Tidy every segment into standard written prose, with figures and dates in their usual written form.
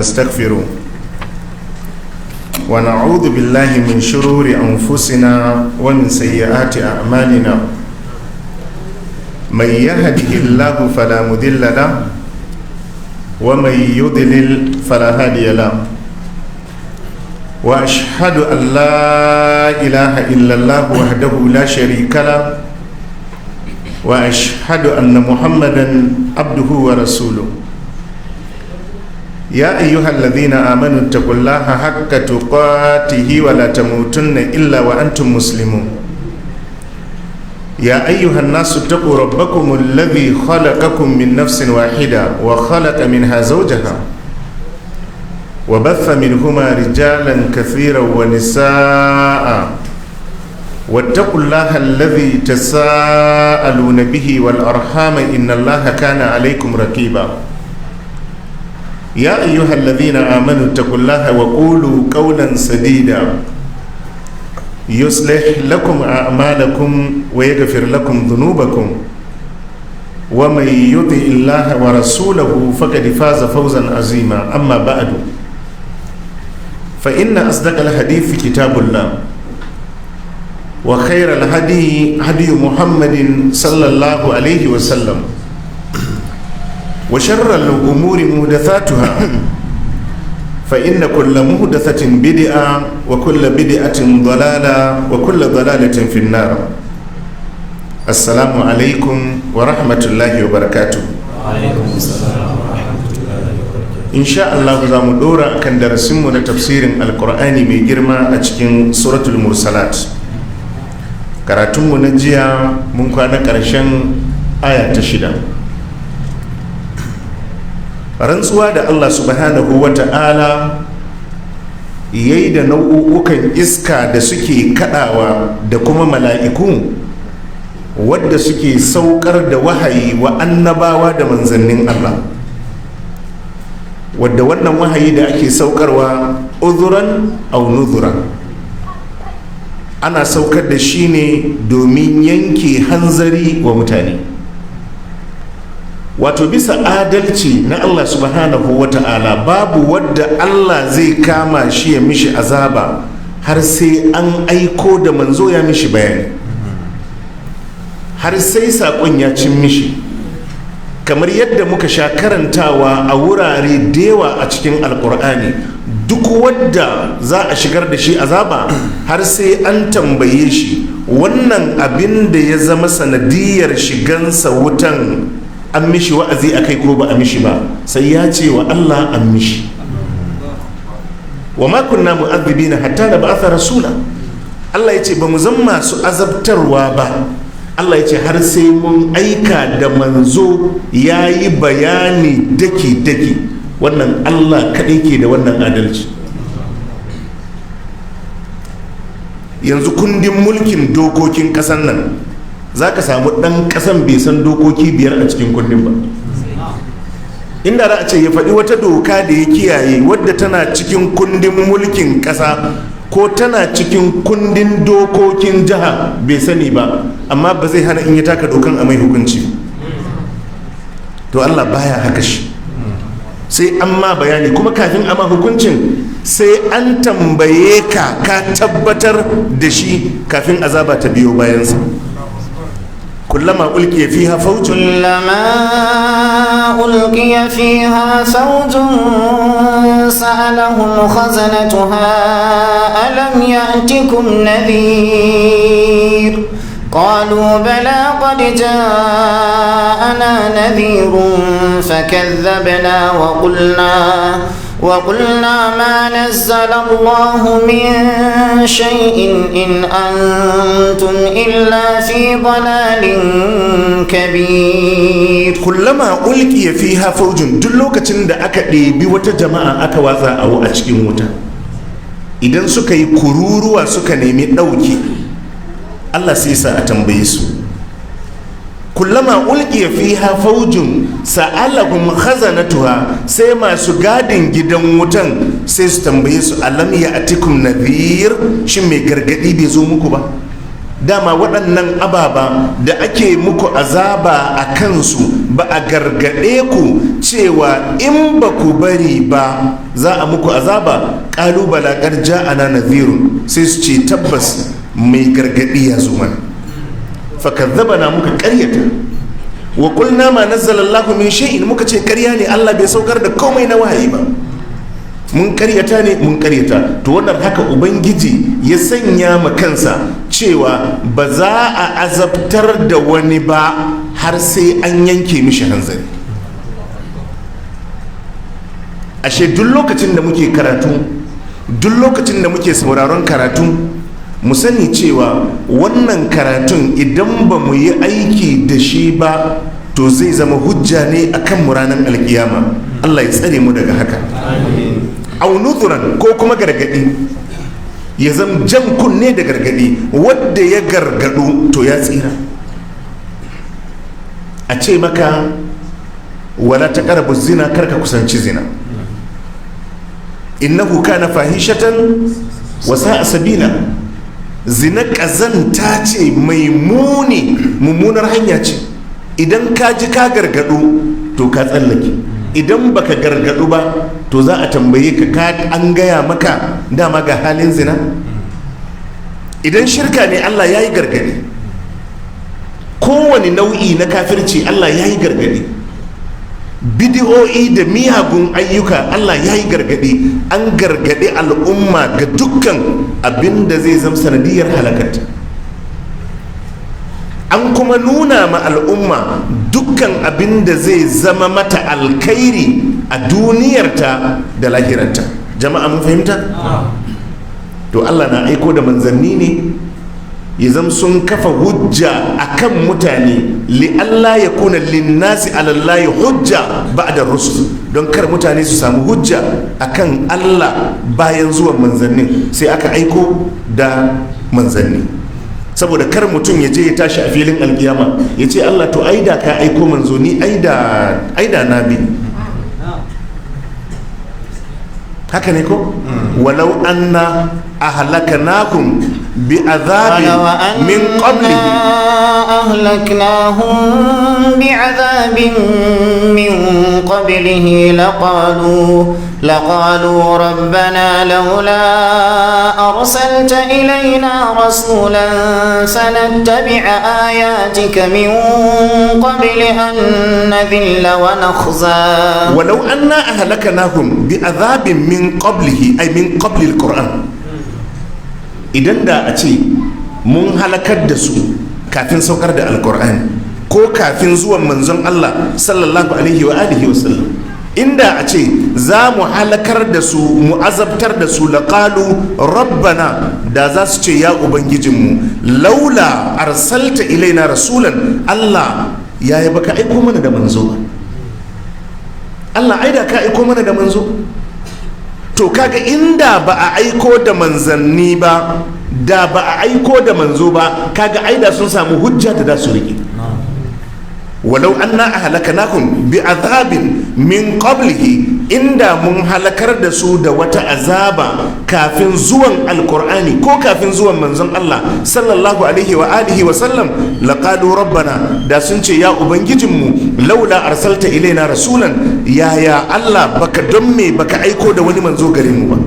ونستغفره ونعوذ بالله من شرور أنفسنا ومن سيئات أعمالنا. من يهده الله فلا مضل له ومن يضلل فلا هادي له. وأشهد أن لا إله إلا الله وحده لا شريك له وأشهد أن محمدا عبده ورسوله. يا أيها الذين آمنوا اتقوا الله حق تقاته ولا تموتن إلا وأنتم مسلمون. يا أيها الناس اتقوا ربكم الذي خلقكم من نفس واحدة وخلق منها زوجها وبث منهما رجالا كثيرا ونساء، واتقوا الله الذي تساءلون به والأرحام إن الله كان عليكم رقيبا. يا أيها الذين آمنوا اتقوا الله وقولوا قولا سديدا يصلح لكم أعمالكم ويغفر لكم ذنوبكم، ومن يطع الله ورسوله فقد فاز فوزا عظيما. أما بعد، فإن أصدق الحديث كتاب الله، وخير الهدي هدي محمد صلى الله عليه وسلم، وشر الأمور محدثاتها، فإن كل محدثة بدعة وكل بدعة ضلالة وكل ضلالة في النار. السلام عليكم ورحمة الله وبركاته. وعليكم السلام ورحمة الله وبركاته. Insha Allah za mu dora kan darasinmu na tafsirin Alkur'ani mai girma a cikin Suratul Mursalat. Karatunmu na jiya mun kwana ƙarshen aya ta 6. Rantsuwa da Allah subhanahu wa ta'ala yayi da nau'ukan iska da suke kadawa da kuma mala'iku wadda suke saukar da wahayi wa annabawa da manzannin Allah, wadda wannan wahayi da ake saukarwa uzuran au nuzuran, ana saukar da shi ne domin yanke hanzari wa mutane. Wato bisa adalci na Allah subhanahu wa ta'ala, babu wadda Allah zai kama shi ya mishi azaba har sai an aiko da manzo ya mishi bayani, har sai saƙon ya cin mishi. Kamar yadda muka sha karantawa a wurare da yawa a cikin Alkur'ani, duk wadda za a shigar da shi azaba har sai an tambaye shi wannan abin da ya zama sanadiyar shigansa wutan, an mishi wa'azi a kai ko ba a mishi ba? Sai ya ce wa Allah an mishi. Wa ma kunna mu'adhibina hatta nab'atha rasula. Allah ya ce ba mu zan masu azabtarwa ba, Allah ya ce har sai mun aika da manzo ya yi bayani daki-daki. Wannan Allah kaɗai ke da wannan adalci. Yanzu kundin mulkin dokokin ƙasan nan, za ka samu ɗan ƙasan bai san dokoki 5 a cikin kundin ba. Inda za a ce ya faɗi wata doka da ya kiyaye wadda tana cikin kundin mulkin ƙasa ko tana cikin kundin dokokin jiha, bai sani ba, amma ba zai hana in ya taka dokan a mai hukunci. To Allah baya haka shi, sai an ma bayani, kuma kafin a ma hukuncin sai an tambaye ka, ka tabbatar da shi kafin azaba ta biyo bayansa. Kullama ulqiya fiha fawjun كلما ألقي فيها فوج سألهم خزنتها ألم يأتكم نذير؟ قالوا بلى قد جاءنا نذير فكذبنا وقلنا ما نزل الله من شيء إن أنتم إلا في ضلال كبير. Kullama ulqiya fiha fawjun, duk lokacin da aka ɗebi wata jama'a aka watsa a cikin wuta, idan suka yi kururuwa suka nemi ɗauki, Allah sai sa a tambaye su. Kullama ulqiya fiha fawjun sa'alahum khazanatuha, sai masu gadin gidan wutan sai su tambaye su: alam ya'tikum nadhir? Shin mai gargadi bai zo muku ba? Dama waɗannan ababa da ake muku azaba a kansu, ba a gargaɗe ku cewa in ba ku bari ba za a muku azaba? Qalu bala qad ja'ana nadhirun, sai su ce tabbas mai gargaɗi ya zo mana. Fakazzabana, muka ƙaryata. Wa qulna ma nazzala Allahu min shay'in, muka ce ƙarya ne, Allah bai saukar da komai na wahayi ba, mun karyata ne, mun karyata. To wannan haka Ubangiji ya sanya ma kansa cewa ba za a azabtar da wani ba har sai an yanke mishi hanzari. Ashe duk lokacin da muke karatu, duk lokacin da muke sauraron karatu, mu sani cewa wannan karatun idan ba mu yi aiki da shi ba, to zai zama hujja ne akan mu ranar alkiyama. Allah ya tsare mu daga haka. Au nuzuran, ko kuma gargadi, ya zam jan kunne da gargadi. Wadda ya gargadu to ya tsira. A ce maka wala ta karabu zina, karka kusanci zina, innahu kana fahishatan wa sa'a sabila. Zina kazanta ce mai muni, mummunar hanya ce. Idan ka ji ka gargadu, to ka tsallake. Idan baka gargadu ba, to za a tambaye ka, ka an gaya maka dama ga halin zina. Idan shirka ne, Allah ya yi gargadi. Kowane nau'i na kafirci, Allah ya yi gargadi. Bidi'o'i da miyagun ayyuka, Allah ya yi gargadi. An gargadi al'umma ga dukkan abin da zai zama sanadiyar halakarta. An kuma nuna ma al'umma dukkan abin da zai zama mata alkhairi a duniyarta da lahirarta. Jama'a, mun fahimta? To Allah na aiko da manzanni ne ya zama sun kafa hujja akan mutane, li Allah ya kuna linnasi alallahi hujja ba'da rusul, don kar mutane su samu hujja akan Allah bayan zuwan manzannin. Sai aka aiko da manzanni saboda kar mutum ya je ya tashi a filin alkiyama ya ce, "Allah, to ai da ka aiko manzo ni ai da na bi." Haka ne ko? Walau anna ahlaknakum bi azabin ولو min qablihi أهلكناهم بعذاب من قبله لقالوا ربنا لولا أرسلت إلينا رسولا فنتبع آياتك من قبل أن نذل ونخزى. Walau anna ahlaknahum bi azabin min qablihi, ay min qabli alquran, idan da a ce mun halakar da su kafin saukar da alqur'ani ko kafin zuwan manzon Allah sallallahu alaihi wa alihi wa sallam, inda a ce za mu halakar da su, mu azabtar da su, laqalu rabbana, da za su ce, "Ya ubangijinmu, laula arsalta ilaina rasulan." Allah, yaya baka aiko mana da manzo ba? Allah, ai da ka aiko mana da manzo. To kaga inda ba a aiko da manzanni ba, da ba a aiko da manzo ba, kaga ai da sun samu hujja da za su riƙe. Walau anna ahlaknakum bi azabin min qablihi, inda mun halakar da su da wata azaba kafin zuwan alqur'ani ko kafin zuwan manzon Allah sallallahu alaihi wa alihi wa sallam, laqalu rabbana, da sun ce, "Ya ubangijinmu, laula arsalta ilaina rasulan." Yaya Allah baka, don me baka aiko da wani manzo gare mu ba?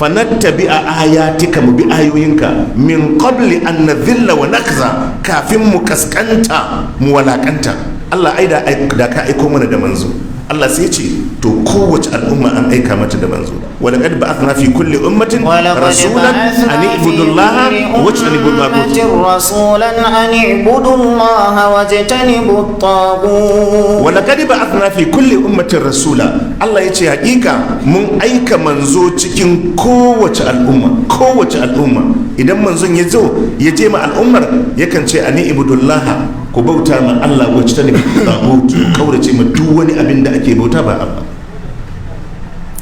Fanattabi'a ayatika, mu bi ayoyinka, min qabli an nadhilla wa nakza, kafin mu kaskanta mu walakanta. Allah, ai da ka aiko mana da manzo. Allah sai ce to kowace al'umma an aika mata da manzo. Wa laqad ba'athna fi kulli ummatin ولقد rasulan an بعثنا في i'budu Allah كل wajtanibu أمة at رسولا أن اعبدوا الله واجتنبوا الطاغوت. Walakad ba'athna fi kulli ummatin rasula, Allah ya ce hakika mun aika manzo cikin kowace al'umma. Kowace al'umma idan manzon ya zo ya je ma al'ummar, yakan ce ani ibudullah, ku bauta ma Allah, wacce ta nufi tagut, kaurace ma duk wani abin da ake bauta ba Allah.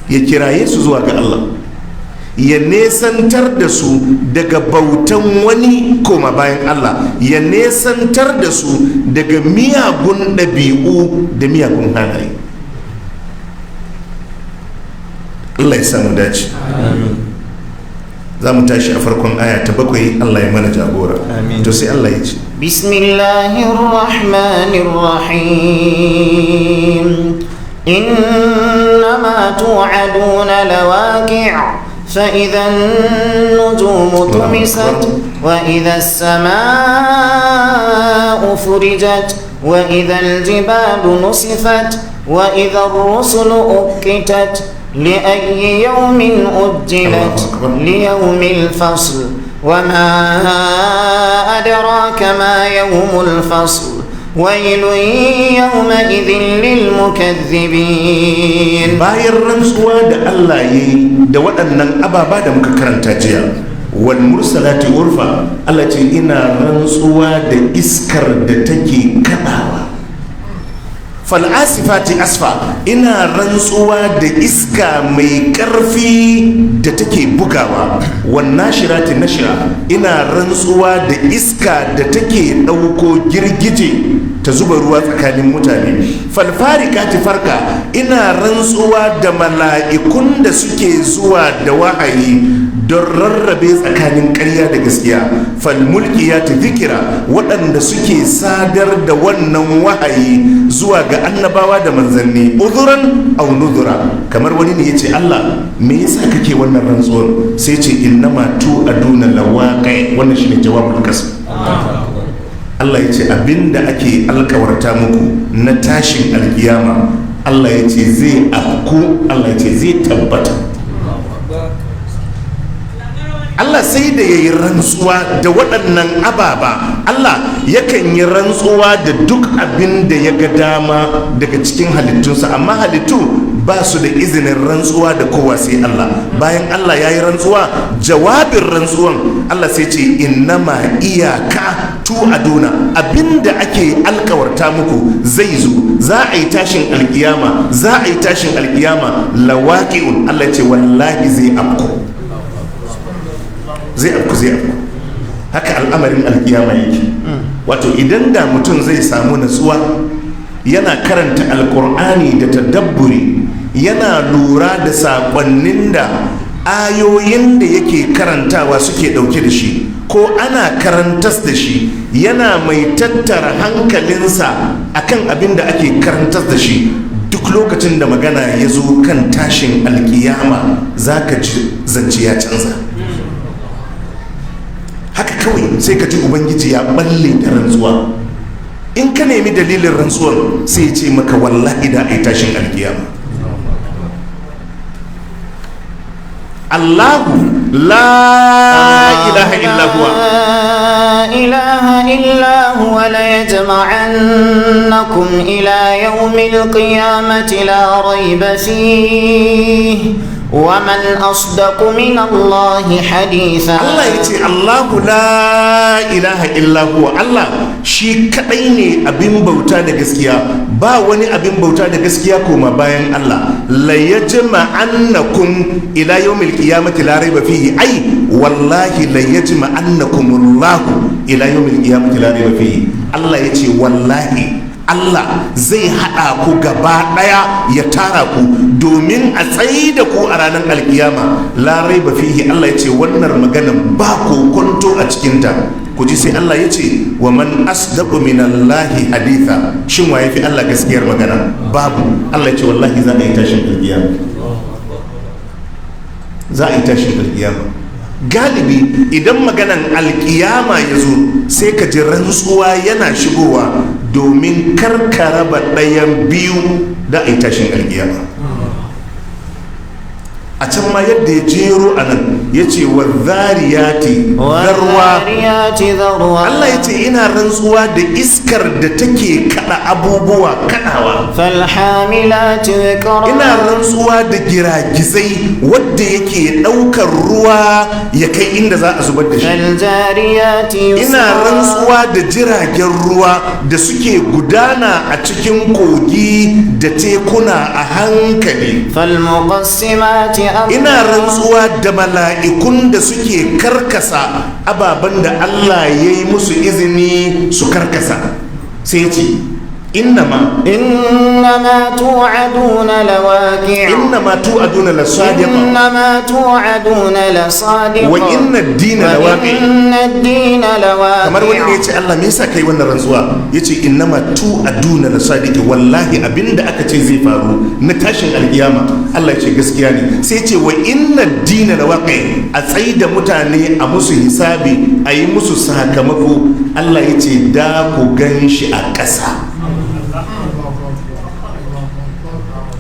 Ya kiraye su zuwa ga Allah, ya nesantar da su daga bautan wani koma bayan Allah, ya nesantar da su daga miyagun ɗabi'u da miyagun halaye. Allah ya samu dace. Za mu tashi a farkon aya ta 7. Allah ya mana jagora. To sai Allah ya ce: Bismillahir Rahmanir Rahim. Innama tu'aduna lawaqi' fa idha an-nujumu tumisat wa idha as-samaa'u furijat wa idha al-jibalu nusifat wa idha ar-rusulu uqitat لأي يوم أجلت ليوم الفصل وما أدراك ما يوم الفصل ويل يومئذ للمكذبين. Bayan rantsuwa da Allah ya yi da waɗannan ababa da muka karanta jiya, wal mursalati urfa, Allah ce ina rantsuwa da iskar da take kaɗawa. Fal'asifati asfa, ina rantsuwa da iska mai ƙarfi da take bugawa. Wannan shirati nashira, ina rantsuwa da iska da take ɗauko girgije ta zuba ruwa tsakanin mutane. Falfarikati farka, ina rantsuwa da mala'ikun da suke zuwa da wahayi don rarrabe tsakanin ƙarya da gaskiya. Falmulkiyati zikira, waɗanda suke sadar da wannan wahayi zuwa ga annabawa da manzanni, uzuran aw nuzura. Kamar wani ne yace, Allah, me yasa kake wannan rantsuwar? Sai ce, innama tu aduna lawaqi. Wannan shine jawabul qasam. Allah ya ce abinda ake alkawarta muku na tashin alkiyama, Allah ya ce zai afku, Allah ya ce zai tabbata. Allah sai da ya yi rantsuwa da waɗannan ababa. Allah yakan yi rantsuwa da duk abin da ya ga dama daga cikin halittunsa, amma halittu ba su da izinin rantsuwa da kowa sai Allah. Bayan Allah ya yi rantsuwa, jawabin rantsuwan Allah sai ce, innama iyaka tu aduna, abinda ake alkawarta muku zai zo, za a yi tashin alkiyama, za a yi tashin alkiyama, lawaqi'un. Allah ce wallahi zai afku, zai afku, zai afku. Haka al'amarin alkiyama yake. Wato idan da mutum zai samu natsuwa, yana karanta alkur'ani da tadabburi, yana lura da saƙonnin da ayoyin da yake karantawa suke ɗauke da shi, ko ana karantas da shi, yana mai tattara hankalinsa akan abin da ake karantas da shi, duk lokacin da magana ya zo kan tashin alkiyama, za ka ji zance ya canza. Haka kawai sai ka ji Ubangiji ya balle da rantsuwa. In ka nemi dalilin rantsuwar, sai ya ce maka wallahi da a yi tashin alkiyama. Allahu la ilaha illa huwa. La ilaha illa huwa la yajma'annakum ila yawmil qiyamati la rayba fihi wa man asdaqu min Allahi haditha. Allah ya ce Allahu la ilaha illa huwa, Allah shi kadai ne abin bauta da gaskiya, ba wani abin bauta da gaskiya koma bayan Allah. La yajma'annakum ila yawmil qiyamati la rayba fihi, ai wallahi la yajma'annakum Allahu ila yawmil qiyamati la rayba fihi. Allah ya ce wallahi Allah zai haɗa ku gaba ɗaya, ya tara ku domin a tsayi da ku a ranar alkiyama, la raiba fihi. Allah ya ce wannan magana ba kokonto a cikinta. Ku ji, sai Allah ya ce wa man asdaqu minallahi haditha. Shin wa yafi Allah gaskiyar magana? Babu. Allah ya ce wallahi za a yi tashin alkiyama, za a yi tashin alkiyama. Galibi idan maganan alkiyama ya zo, sai ka ji rantsuwa yana shigowa domin karkara ba ɗayan biyu da a yi tashin alkiyama. A can ma yadda ya jero a nan, ya ce wa zariyati zarwa. Allah ya ce ina rantsuwa da iskar da take kada abubuwa kadawa. Falhamilati wiqra. Ina rantsuwa da giragizai wadda yake daukar ruwa ya kai inda za a zubar da shi. Faljariyati yusra. Ina rantsuwa da jiragen ruwa da suke gudana a cikin kogi da tekuna a hankali. Falmuqassimati. Ina rantsuwa da mala'ikun da suke karkasa ababen da Allah ya yi musu izini su karkasa. Sai ce Innama إنما توعدون لواقع. Innama tu'aduna lasadiq. إنما توعدون لصادق. Wa inna ad-dina lawaqi. وإن الدين لواقع. Kamar wani ne ya ce, Allah, me yasa kai wannan rantsuwa? Yace, innama tu'aduna lasadiq, wallahi abinda aka ce zai faru na tashin alkiyama, Allah ya ce gaskiya ne. Sai ya ce, wa inna ad-dina lawaqi, a tsaida mutane a musu hisabi, a yi musu sakamako, Allah ya ce da ku gan shi a ƙasa.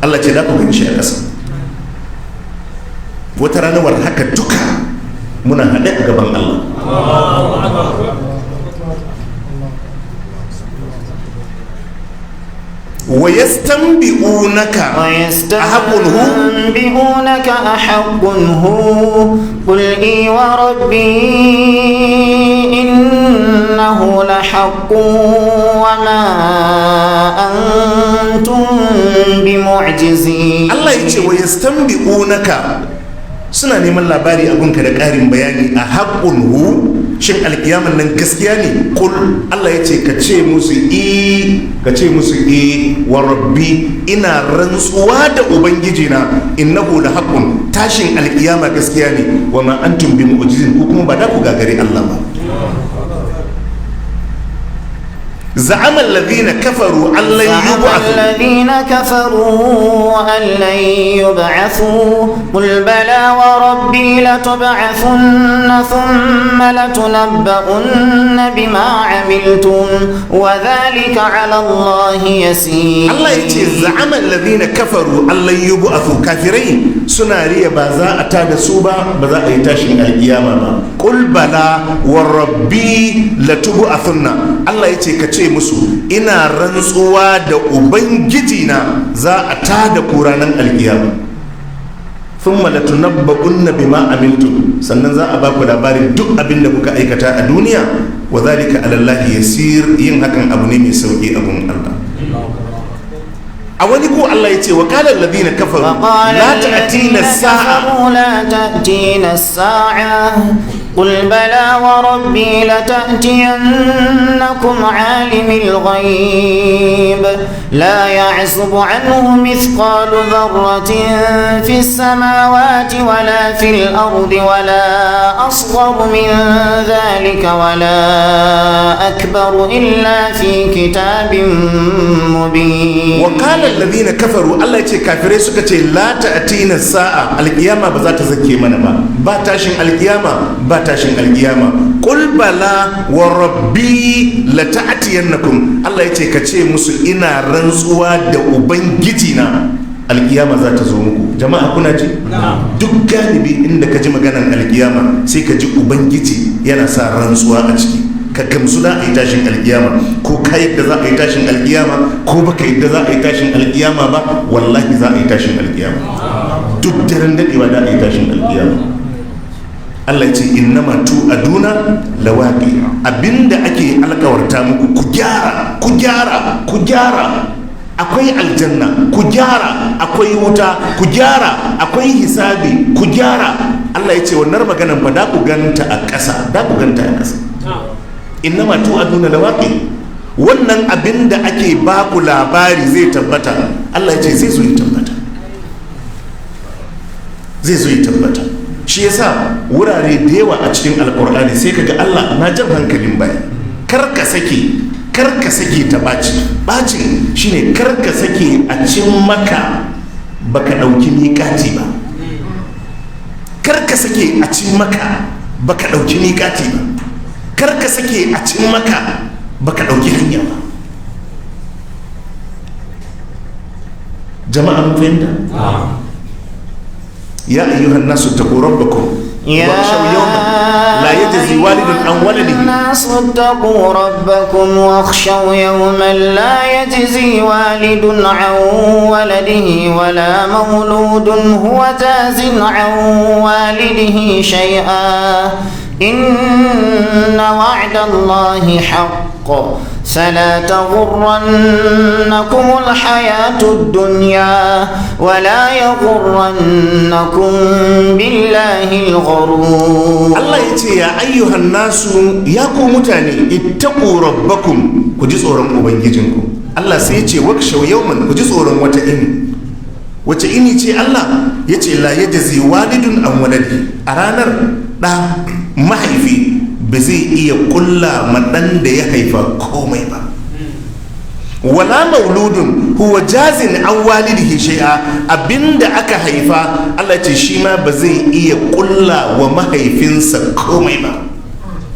Allah ce da ku gan shi a ƙasa. Wata ranar haka duka muna haɗe a gaban Allah. Wa yastanbi'unaka ahaqqun hu. ويستنبئونك أحق هو؟ قل إي وربي إنه لحق وما أنتم بمعجزين. Allah ya ce wa yastanbi'unaka, suna neman labari a gunka da ƙarin bayani, a haqqun hu, shin alkiyaman nan gaskiya ne? Kul, Allah ya ce ka ce musu i, ka ce musu i wa rabbi, ina rantsuwa da ubangiji na, innahu la haqqun, tashin alkiyama gaskiya ne, wa ma antum bi mu'jizin, ku kuma ba da ku gagari Allah ba. Za'ama alladhina kafaru an lan زعم yub'athu. الذين كفروا أن لن يبعثوا. قل بلى وربي لتبعثن ثم لتنبؤن بما عملتم وذلك على الله يسير. Allah ya ce za'aman ladina kafaru Allah yub'athu, kafirai suna riya ba za a tada su ba, ba za a yi tashin alkiyama ba. Qul bala wa rabbi latub'athunna, Allah ya ce ka ce musu ina rantsuwa da ubangiji na za a tada ku ranar alkiyama, thumma latunabba'unna bima amiltum, sannan za a ba ku labarin duk abin da kuka aikata a duniya, wa zalika ala Allah yasir, yin hakan abu ne mai sauki abun Allah. A wani ko Allah ya ce wa qala alladhina kafaru وقال la ta'tina الذين as-sa'a. كفروا لا تأتينا الساعة. قل بلى وربي لتأتينكم عالم الغيب لا يعزب عنه مثقال ذرة في السماوات ولا في الأرض ولا أصغر من ذلك ولا أكبر إلا في كتاب مبين. Wa qala alladhina kafaru, Allah ya ce kafirai suka ce la ta'tina as-sa'a, alqiyama ba za ta zake mana ba, ba tashin alqiyama, ba tashin alqiyama. Qul bala wa rabbi la ta'tiyannakum, Allah ya ce ka ce musu ina rantsuwa da ubangiji na alkiyama za ta zo muku. Jama'a, kuna ji? Duk galibi inda ka ji maganan alkiyama, sai ka ji ubangiji yana sa rantsuwa a ciki, ka gamsu za a yi tashin alkiyama. Ko ka yadda za a yi tashin alkiyama, ko baka yadda za a yi tashin alkiyama ba, wallahi za a yi tashin alkiyama. Duk daren dadewa da a yi tashin alkiyama. Allah ya ce innama tu aduna lawaqi, abinda ake alkawarta muku, ku gyara, ku gyara, ku gyara, akwai aljanna, ku gyara, akwai wuta, ku gyara, akwai hisabi, ku gyara. Allah ya ce wannan maganan fa da ku ganta a ƙasa, da ku ganta a ƙasa. Innama tu aduna lawaqi, wannan abinda ake baku labari zai tabbata. Allah ya ce zai zo ya tabbata, zai zo ya tabbata. Shi yasa wurare da yawa a cikin alkur'ani sai kaga Allah na jan hankalin baya, kar ka sake, kar ka sake ta ɓaci. Ɓacin shine kar ka sake a cin maka baka ɗauki miƙati ba, kar ka sake a cin maka baka ɗauki miƙati ba, kar ka sake a cin maka baka ɗauki hanya ba. Jama'a, mun fahimta? Ya ayyuhan nasu taqu rabbakum wakhshaw yawman la yajzi walidun an waladihi. الناس اتقوا ربكم واخشوا يوما لا يجزي والد عن ولده ولا مولود هو جاز عن والده شيئا إن وعد الله حق. فلا تغرنكم الحياة الدنيا ولا يغرنكم بالله الغرور. Allah ya ce ya ayyuhan nasu, ya ku mutane, ittaqu rabbakum, ku ji tsoron ubangijinku. Allah sai ya ce wakshaw yawman, ku ji tsoron wata ini. Wace ini ce? Allah ya ce la yajzi walidun an waladi, a ranar ɗa mahaifi ba zai iya kulla ma ɗan da ya haifa komai ba. Wala mauludun huwa jazin an walidihi shay'a, abinda aka haifa Allah ce shi ma ba zai iya kulla wa mahaifinsa komai ba.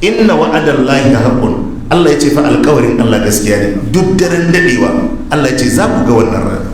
Inna wa'adallahi haqqun, Allah ya ce fa alkawarin Allah gaskiya ne, duk daren dadewa Allah ya ce za ku ga wannan rana.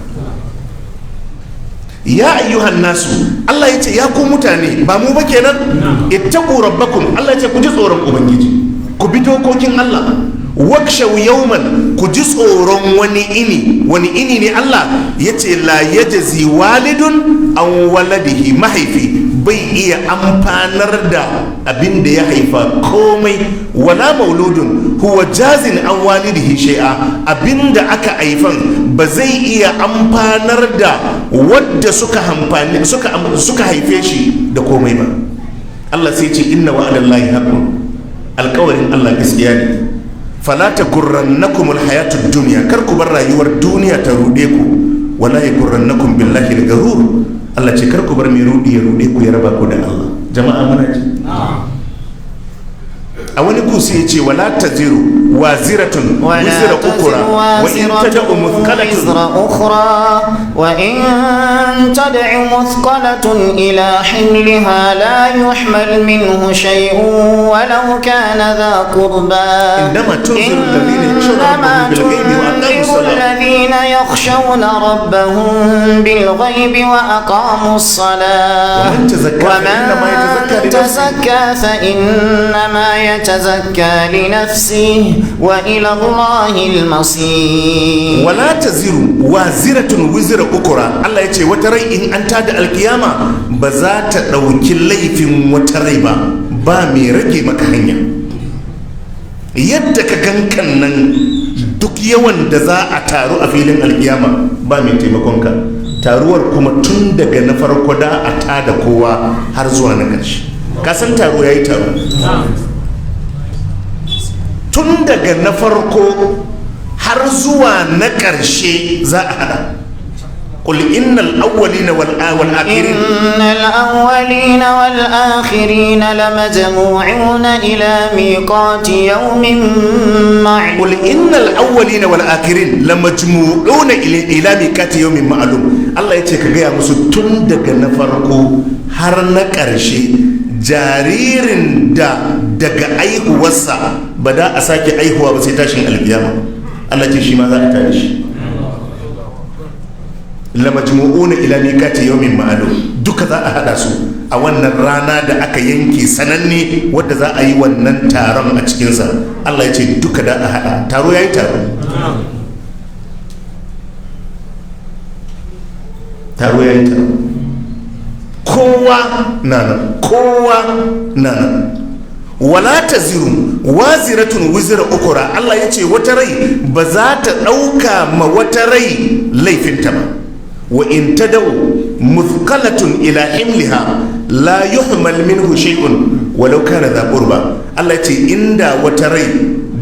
Ya ayyuhan nasu, Allah ya ce ya ku mutane, ba mu ba kenan, ittaqu rabbakum, Allah ya ce ku ji tsoron ubangiji, ku bi dokokin Allah. Wakshaw yawman, ku ji tsoron wani ini. Wani ini ne? Allah ya ce la yajzi walidun an waladihi, mahaifi bai iya amfanar da abin da ya haifa komai. Wala mauludun huwa jazin an walidihi shay'a, abin da aka haifan ba zai iya amfanar da wadda suka amfani suka haife shi da komai ba. Allah sai ce inna wa'adallahi haqqun, alƙawarin Allah gaskiya ne. Fala tagurrannakum alhayatud dunya, kar ku bar rayuwar duniya ta rude ku. Wala yagurrannakum billahi al-gharur, Allah ce kar ku bar mai rudi ya rude ku ya raba ku da Allah. Jama'a muna ji. A wani kusi ya ce wala taziru waziratun wizra ukura wa in tad'u muthqalatun وزر أخرى وإن تدع مثقلة إلى حملها لا يحمل منه شيء ولو كان ذا قربى. إنما تنذر الذين يخشون إنما ربهم بالغيب وأقاموا تنذر الصلاة. الذين يخشون ربهم بالغيب وأقاموا الصلاة. ومن تزكى فإنما يتزكى ومن لنفسه. تزكى فإنما يتزكى لنفسه وإلى الله المصير. Wala taziru waziratun wizra ukura, Allah ya ce wata rai in an tada alkiyama ba za ta ɗauki laifin wata rai ba, ba mai rage maka hanya. Yadda ka gankan nan, duk yawan da za a taru a filin alkiyama ba mai taimakonka. Taruwar kuma tun daga na farko da a tada kowa har zuwa na ƙarshe. Ka san taro ya yi taro, tun daga na farko har zuwa na ƙarshe za a hada. Qul innal awwalina wal akhirin. إن الأولين والآخرين لمجموعون إلى ميقات يوم معلوم. Qul innal awwalina wal akhirin lamajmu'una ila miqati yawmin ma'lum. Allah ya ce ka gaya musu tun daga na farko har na ƙarshe, jaririn da daga aihuwarsa ba da a sake aihuwa ba sai tashin alkiyama, Allah ce shi ma za a tare shi. Lamajmu'una ila miqati yawmin ma'lum, duka za a hada su a wannan rana da aka yanke sananne wadda za a yi wannan taron a cikinsa. Allah ya ce duka da a hada. Taro yayi taro, taro yayi taro, kowa na nan, kowa na nan. Wala taziru waziratun wizra ukura, Allah ya ce wata rai ba za ta ɗauka ma wata rai laifinta ba. Wa in tadau muthqalatun ila himliha la yuhmal minhu shay'un walau kana dha qurba. Allah ya ce inda wata rai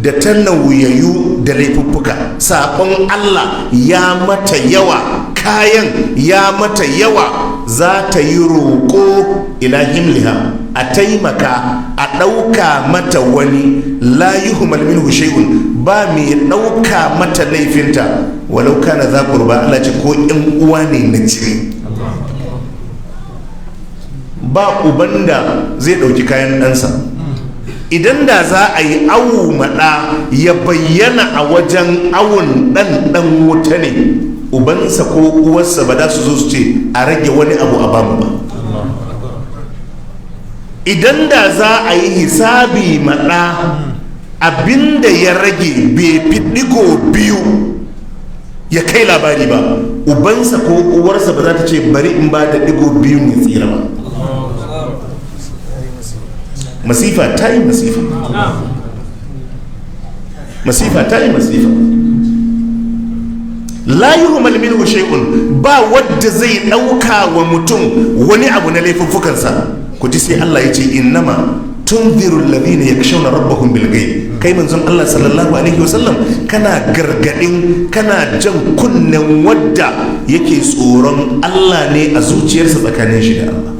da ta nauyayu da laifuffuka, saƙon Allah ya mata yawa, kayan ya mata yawa, za ta yi roƙo ila himliha, a taimaka a ɗauka mata wani, la yuhmal minhu shay'un, ba mai ɗauka mata laifinta, walau kana za qurba. Allah ce ko ƴan uwa ne na jini, ba uban da zai ɗauki kayan ɗansa. Idan da za a yi awu maɗa ya bayyana a wajen awun ɗan ɗan wuta ne, ubansa ko uwarsa ba za su zo su ce a rage wani abu a bamu ba. Idan da za a yi hisabi maɗa, abinda ya rage bai fi ɗigo biyu ya kai labari ba, ubansa ko uwarsa ba za ta ce bari in ba da ɗigo biyun ya tsira ba. Masifa ta yi masifa. Masifa ta yi masifa. La yuhmal minhu shay'un, ba wadda zai dauka wa mutum wani abu na laifuffukansa. Ku ji, sai Allah ya ce: innama tunziru alladhina yakshawna rabbahum bil ghaib. Kai manzon Allah sallallahu alaihi wasallam, kana gargadin, kana jan kunnen wadda yake tsoron Allah ne a zuciyarsa, tsakanin shi da Allah.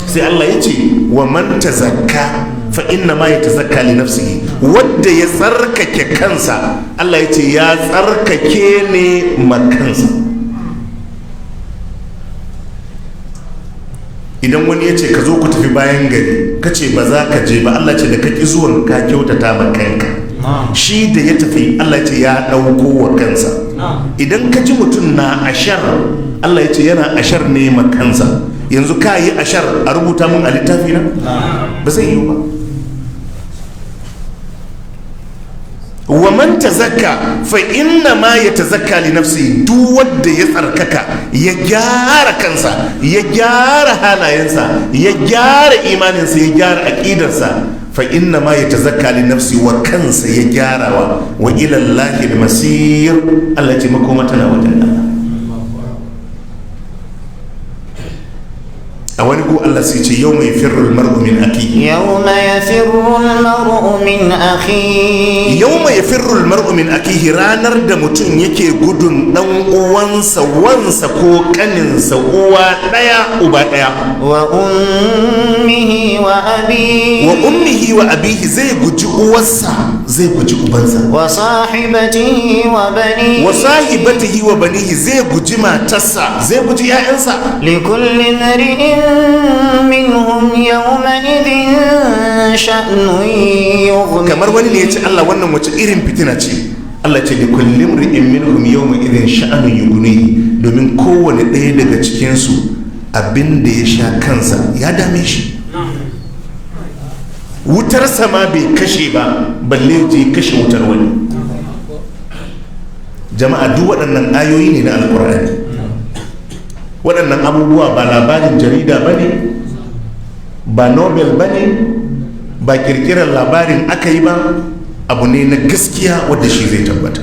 Sai Allah ya ce: wa man tazakka fa inna ma yatazakka li nafsihi. Wadda ya tsarkake kansa, Allah ya ce ya tsarkake ne ma kansa. Idan wani ya ce ka zo ku tafi bayan gari, ka ce ba za ka je ba, Allah ce da ka ki zuwan ka kyautata ma kanka. Shi da ya tafi, Allah ce ya ɗauko wa kansa. Idan ka ji mutum na ashar, Allah ya ce yana ashar ne ma kansa. Yanzu ka yi ashar a rubuta mun a littafi na? Ba zai yi ba. Wa man tazakka fa inna ma yatazakka li nafsi. Duk wanda ya tsarkaka, ya gyara kansa, ya gyara halayensa, ya gyara imaninsa, ya gyara aqidarsa, fa inna ma yatazakka li nafsi, wa kansa ya gyarawa. Wa ila Allahi al-masir. Allah ce makoma tana wajen Allah. A wani gu Allah sai ce: yau mai firrul mar'u min akihi. يوم يفر المرء من أخيه. Yau mai firrul mar'u min akihi, ranar da mutum yake gudun dan uwansa, wansa ko kaninsa, uwa daya uba daya. وأمه وأبيه. Wa ummihi wa abihi, zai guji uwarsa, zai guji ubansa. وصاحبته وبنيه. Wa sahibatihi wa banihi, zai guji matarsa, zai guji 'ya'yansa. لكل امرئ منهم يومئذ شأن يغنيه. Kamar wani ne ya ce: Allah, wannan wace irin fitina ce? Allah ce: da kullum ri'in minhum yawma idin sha'anun yughnihi. Domin kowane ɗaya daga cikin su abin da ya sha kansa ya dame shi. Wutar sama bai kashe ba, balle je kashe wutar wani. Jama'a, duk waɗannan ayoyi ne na Alkur'ani. Waɗannan abubuwa ba labarin jarida ba ne, ba nobel ba ne, ba kirkirar labarin aka yi ba. Abu ne na gaskiya wadda shi zai tabbata.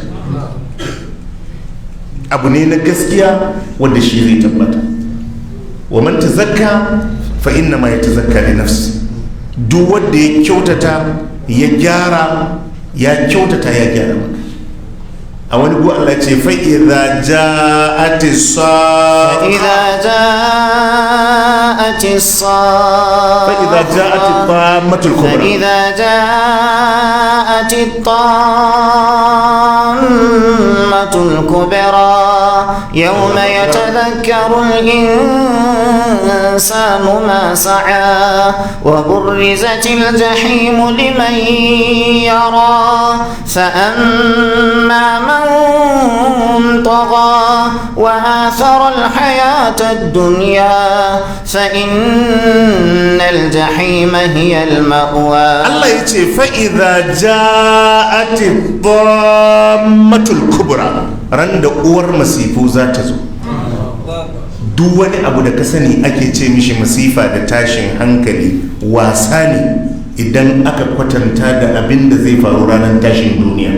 Abu ne na gaskiya wadda shi zai tabbata. Wa man tazakka fa inna ma yatazakka li nafsi. Duk wanda ya kyautata, ya gyara, ya kyautata, ya gyara maka. A wani gu Allah ce: fa idza ja'ati sa إذا جاءت الصاخة. Fa idza ja'ati tammatul kubra. فإذا جاءت الطامة الكبرى، يوم يتذكر الإنسان ما سعى وبرزت الجحيم لمن يرى. فأما من طغى وآثر الحياة الدنيا فإن الجحيم هي المأوى. Allah ya ce: fa'iza ja'ati dhammatul kubra, ran da uwar masifu za ta zo. Duk wani abu da ka sani ake ce mishi masifa da tashin hankali, wasa ne idan aka kwatanta da abin da zai faru ranar tashin duniya.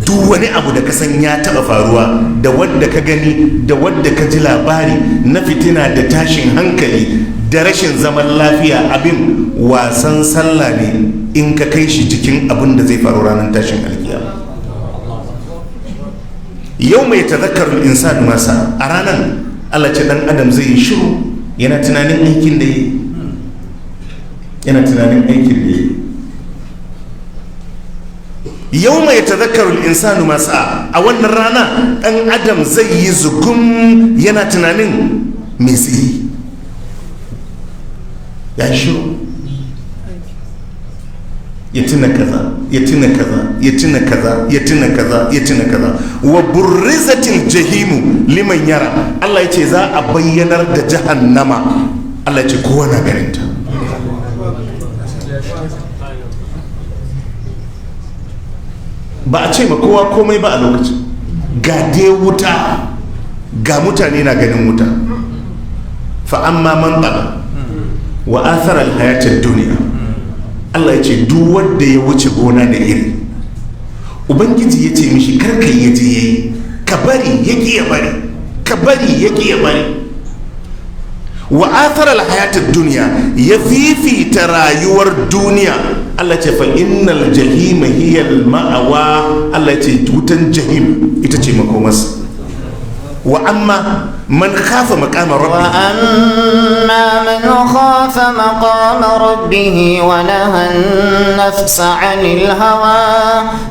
Duk wani abu da ka san ya taba faruwa, da wadda ka gani, da wadda ka ji labari na fitina da tashin hankali da rashin zaman lafiya, abin wasan sallah ne in ka kai shi jikin abin da zai faru ranar tashin alkiyama. Yau mai tazakkarul insanu masa, a ranar Allah ce dan adam zai yi shiru, yana tunanin aikin da yi, yana tunanin aikin da yi. Yau mai tazakkarul insanu masa, a wannan rana dan adam zai yi zugum, yana tunanin me zai yi. Ya shiru, ya tuna kaza, ya tuna kaza, ya tuna kaza, ya tuna kaza, ya tuna kaza. Wa burrizatil jahimu liman yara. Allah ya ce za a bayyanar da jahannama. Allah ya ce kowa na ganin ta. Ba a ce ma kowa komai ba a lokacin. Ga dai wuta, ga mutane na ganin wuta. Fa amma man tsaga wa athara al-hayatad dunya. Allah ya ce duk wanda ya wuce gona da iri, ubangiji ya ce mishi karka ya je yayi, ka bari ya ki ya bari, ka bari ya ki ya bari. Wa athara alhayatad dunya, ya fifita rayuwar duniya. Allah ce fa innal jahima hiya ma'awa. Allah ce wutan jahim ita ce makomarsa. Wa amma man khafa maqama rabbih, وأما من خاف مقام ربه ونهى النفس عن الهوى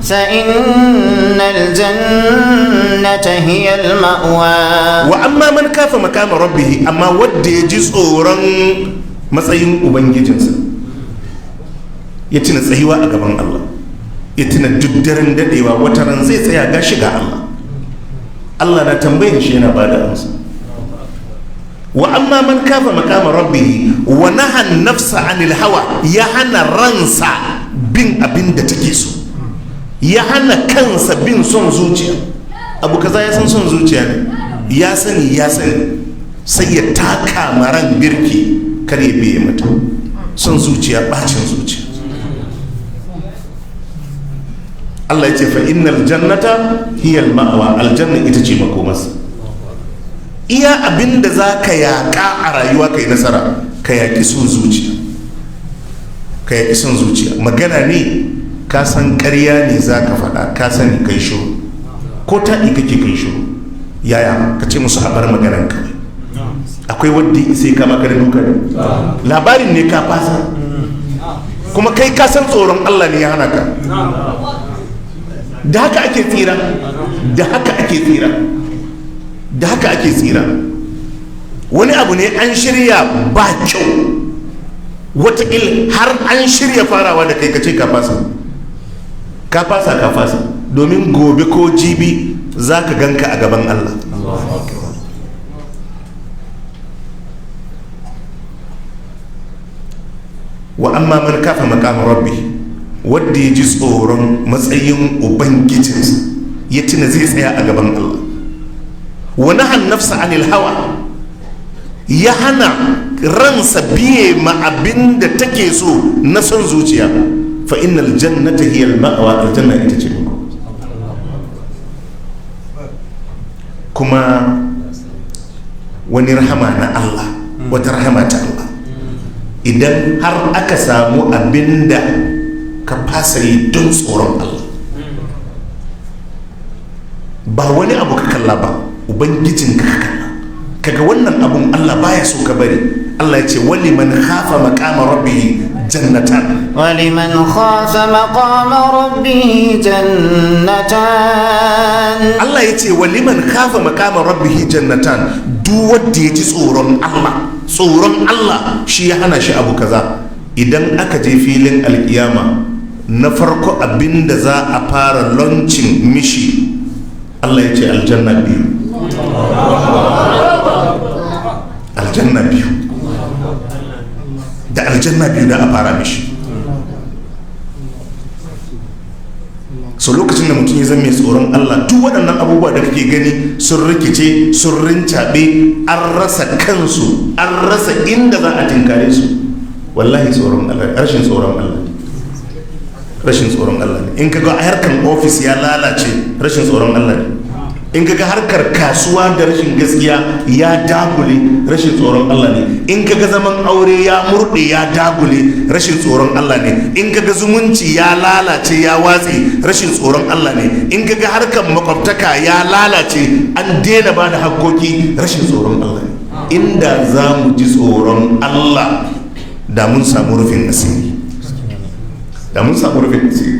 فإن الجنة هي المأوى. Wa amma man kafa makama rabbihi, amma wadda ya ji tsoron matsayin ubangijinsa, ya tuna tsayuwa a gaban Allah, ya tuna duk daren dadewa wata ran zai tsaya ga shiga Allah, Allah na tambayin shi yana bada amsa. Wa amma man kafa makama rabbihi wa naha nafsa anil hawa, ya hana ransa bin abin da take so, ya hana kansa bin son zuciya. Abu kaza ya san son zuciya ne, ya sani ya sani, sai ya taka maran birki kar ya biye mata. Son zuciya, bacin zuciya. Allah ya ce fa innal jannata hiya al ma'wa, aljanna ita ce makomarsa. Iya abinda za ka yaƙa a rayuwa kai nasara, ka yaƙi son zuciya, ka yaƙi son zuciya. Magana ne ka san ƙarya ne za ka faɗa, ka sani, kai shiru. Ko taɗi kake, kai shiru. Yaya ka ce musu a bar maganan kawai? Akwai wadda ya isa ya kama ka da duka ne? Labarin ne ka fasa, kuma kai ka san tsoron Allah ne ya hana ka. Da haka ake tsira, da haka ake tsira, da haka ake tsira. Wani abu ne an shirya ba kyau, watakil har an shirya farawa da kai, ka ce ka fasa, ka fasa, ka fasa, domin gobe ko jibi za ka ganka a gaban Allah. Wa amma man kafa maqama rabbi, wanda ya ji tsoron matsayin ubangijinsa, ya tuna zai tsaya a gaban Allah. Wa nahan nafsa anil hawa, ya hana ransa biye ma abin da take so na son zuciya, fa innal jannata hiya al ma'wa, aljanna ita ce mako. Kuma wani rahama na Allah, wata rahama ta Allah, idan har aka samu abin da ka fasa yi don tsoron Allah, ba wani abu ka kalla ba, ubangijinka ka kalla, kaga wannan abun Allah baya so ka bari. Allah ya ce wali man khafa maqama rabbih jannatan. ولمن خاف مقام ربه جنتان. Allah ya ce wali man khafa maqama rabbih jannatan. Duk wanda ya ji tsoron Allah, tsoron Allah shi ya hana shi abu kaza, idan aka je filin alkiyama, na farko abinda za a fara launching mishi, Allah ya ce aljanna biyu, aljanna biyu, da aljanna biyu da a fara mishi. So lokacin da mutum ya zama mai tsoron Allah, duk waɗannan abubuwa da kake gani sun rikice, sun rincaɓe, an rasa kansu, an rasa inda za a tinkare su, wallahi tsoron Allah, rashin tsoron Allah ne. Rashin tsoron Allah ne. In kaga harkar ofis ya lalace, rashin tsoron Allah ne. In kaga harkar kasuwa da rashin gaskiya ya dagule, rashin tsoron Allah ne. In kaga zaman aure ya murɗe, ya dagule, rashin tsoron Allah ne. In kaga zumunci ya lalace, ya watse, rashin tsoron Allah ne. In kaga harkar makwabtaka ya lalace, an daina ba da hakkoki, rashin tsoron Allah ne. Inda za mu ji tsoron Allah, da mun samu rufin asiri, da mun samu rufin asiri,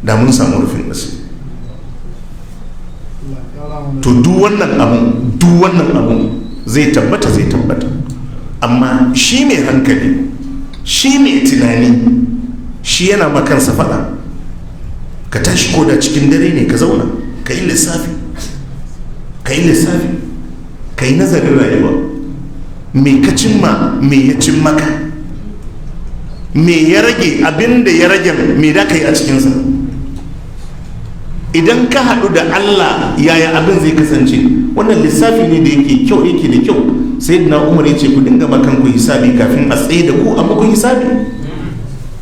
da mun samu rufin asiri. To duk wannan abun, duk wannan abun zai tabbata, zai tabbata. Amma shi mai hankali, shi mai tunani, shi yana ma kansa faɗa. Ka tashi ko da cikin dare ne, ka zauna ka yi lissafi, ka yi lissafi, ka yi nazarin rayuwa. Me ka cimma? Me ya cin maka? Me ya rage? Abin da ya rage, me da ka yi a cikinsa? Idan ka haɗu da Allah, yaya abin zai kasance? Wannan lissafi ne da yake kyau, yake da kyau. Sayyidina Umar ya ce ku dinga makan ku hisabi kafin a tsaye da ku a muku hisabi,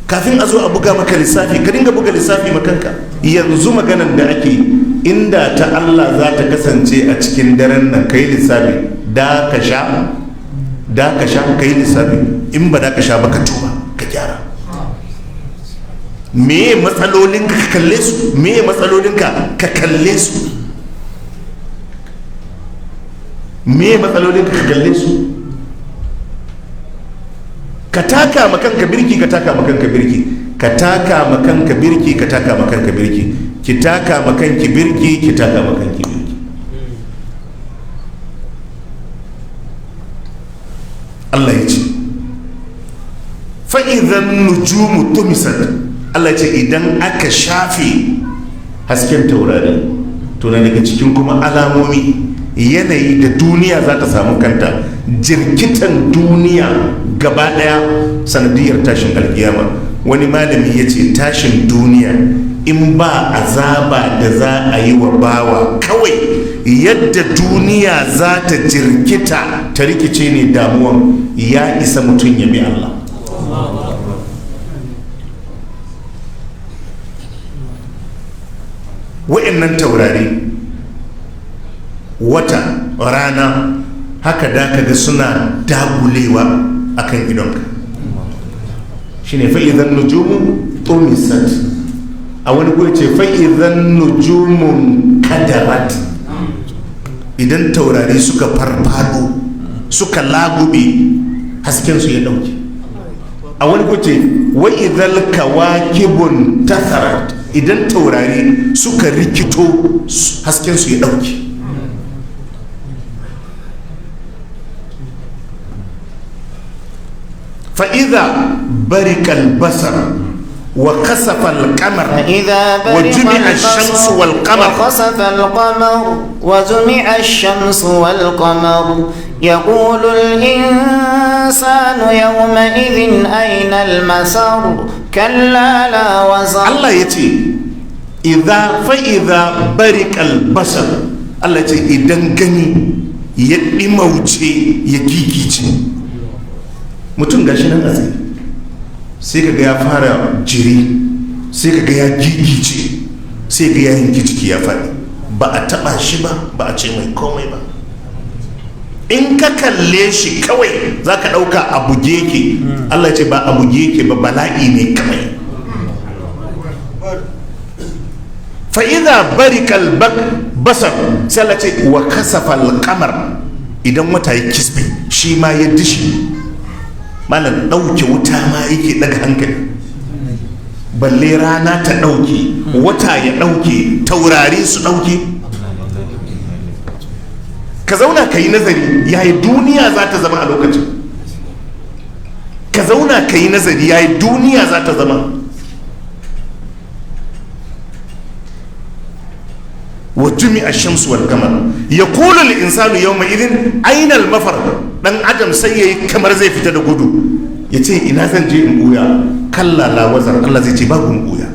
kafin a zo a buga maka lissafi, ka dinga buga lissafi makanka. Yanzu maganan da ake, inda ta Allah za ta kasance a cikin daren nan, ka yi lissafi, da ka sha, da ka sha, ka yi lissafi. In ba da ka sha ba, ka tuba, ka gyara. Meye matsalolinka, ka kalle su. Meye matsalolinka, ka kalle su. Meye matsalolinka, ka kalle su. Ka taka ma kanka birki, ka taka ma kanka birki, ka taka ma kanka birki, ka taka ma kanka birki, ki taka ma kanki birki, ki taka ma kanki birki. Allah ya ce fa'izan nujumu tumisat. Allah ya ce idan aka shafe hasken taurari, to na daga cikin kuma alamomi yanayi da duniya za ta samu kanta, jirkitan duniya gaba daya sanadiyar tashin alkiyama. Wani malami ya ce tashin duniya, in ba azaba da za a yi wa bawa, kawai yadda duniya za ta jirkita ta rikice ne, damuwan ya isa mutum ya bi Allah. Wa'annan taurari, wata, rana, haka da ka ga suna dagulewa akan idonka. Shine fa'izan nujumu tumisat. A wani guri ce fa'izan nujumun kadarat. Idan taurari suka farfado, suka lagube, haskensu ya dauke. A wani guri ce wa'izal kawakibun tasarat. Idan taurari suka rikito, haskensu ya dauke. Fa'iza barikal basar wa kasafa alkamar فإذا برق وجمع الشمس البصر والقمر. وخسف القمر وجمع الشمس والقمر، يقول الإنسان يومئذ أين المفر؟ كلا لا وزر. Allah ya ce idza fa'iza barikal basar. Allah ya ce idan gani ya ɗimauce, ya gigice, mutum gashi nan a tsaye, sai kaga ya fara jiri, sai kaga ya gigice, sai ga ya yanki jiki ya faɗi. Ba a taɓa shi ba, ba a ce mai komai ba. In ka kalle shi kawai za ka ɗauka a buge yake. Allah ya ce ba a buge yake ba, bala'i ne kawai. Fa'iza barikal basar, sai Allah ce wa kasafa alkamar. Idan wata ya kisbe, shi ma ya dishi, malam, ɗauke wuta ma yake daga hankali, balle rana ta ɗauke, wata ya ɗauke, taurari su ɗauke. Ka zauna ka yi nazari yayi duniya za ta zama a lokacin. Ka zauna ka yi nazari yayi duniya za ta zama. Wa jumi'a shamsu wal qamar, yaqulu al insanu yawma idhin ayna al mafar. Dan adam sai yayi kamar zai fita da gudu, yace ina zan je in buya? Kalla la wazar. Allah zai ce babu in buya.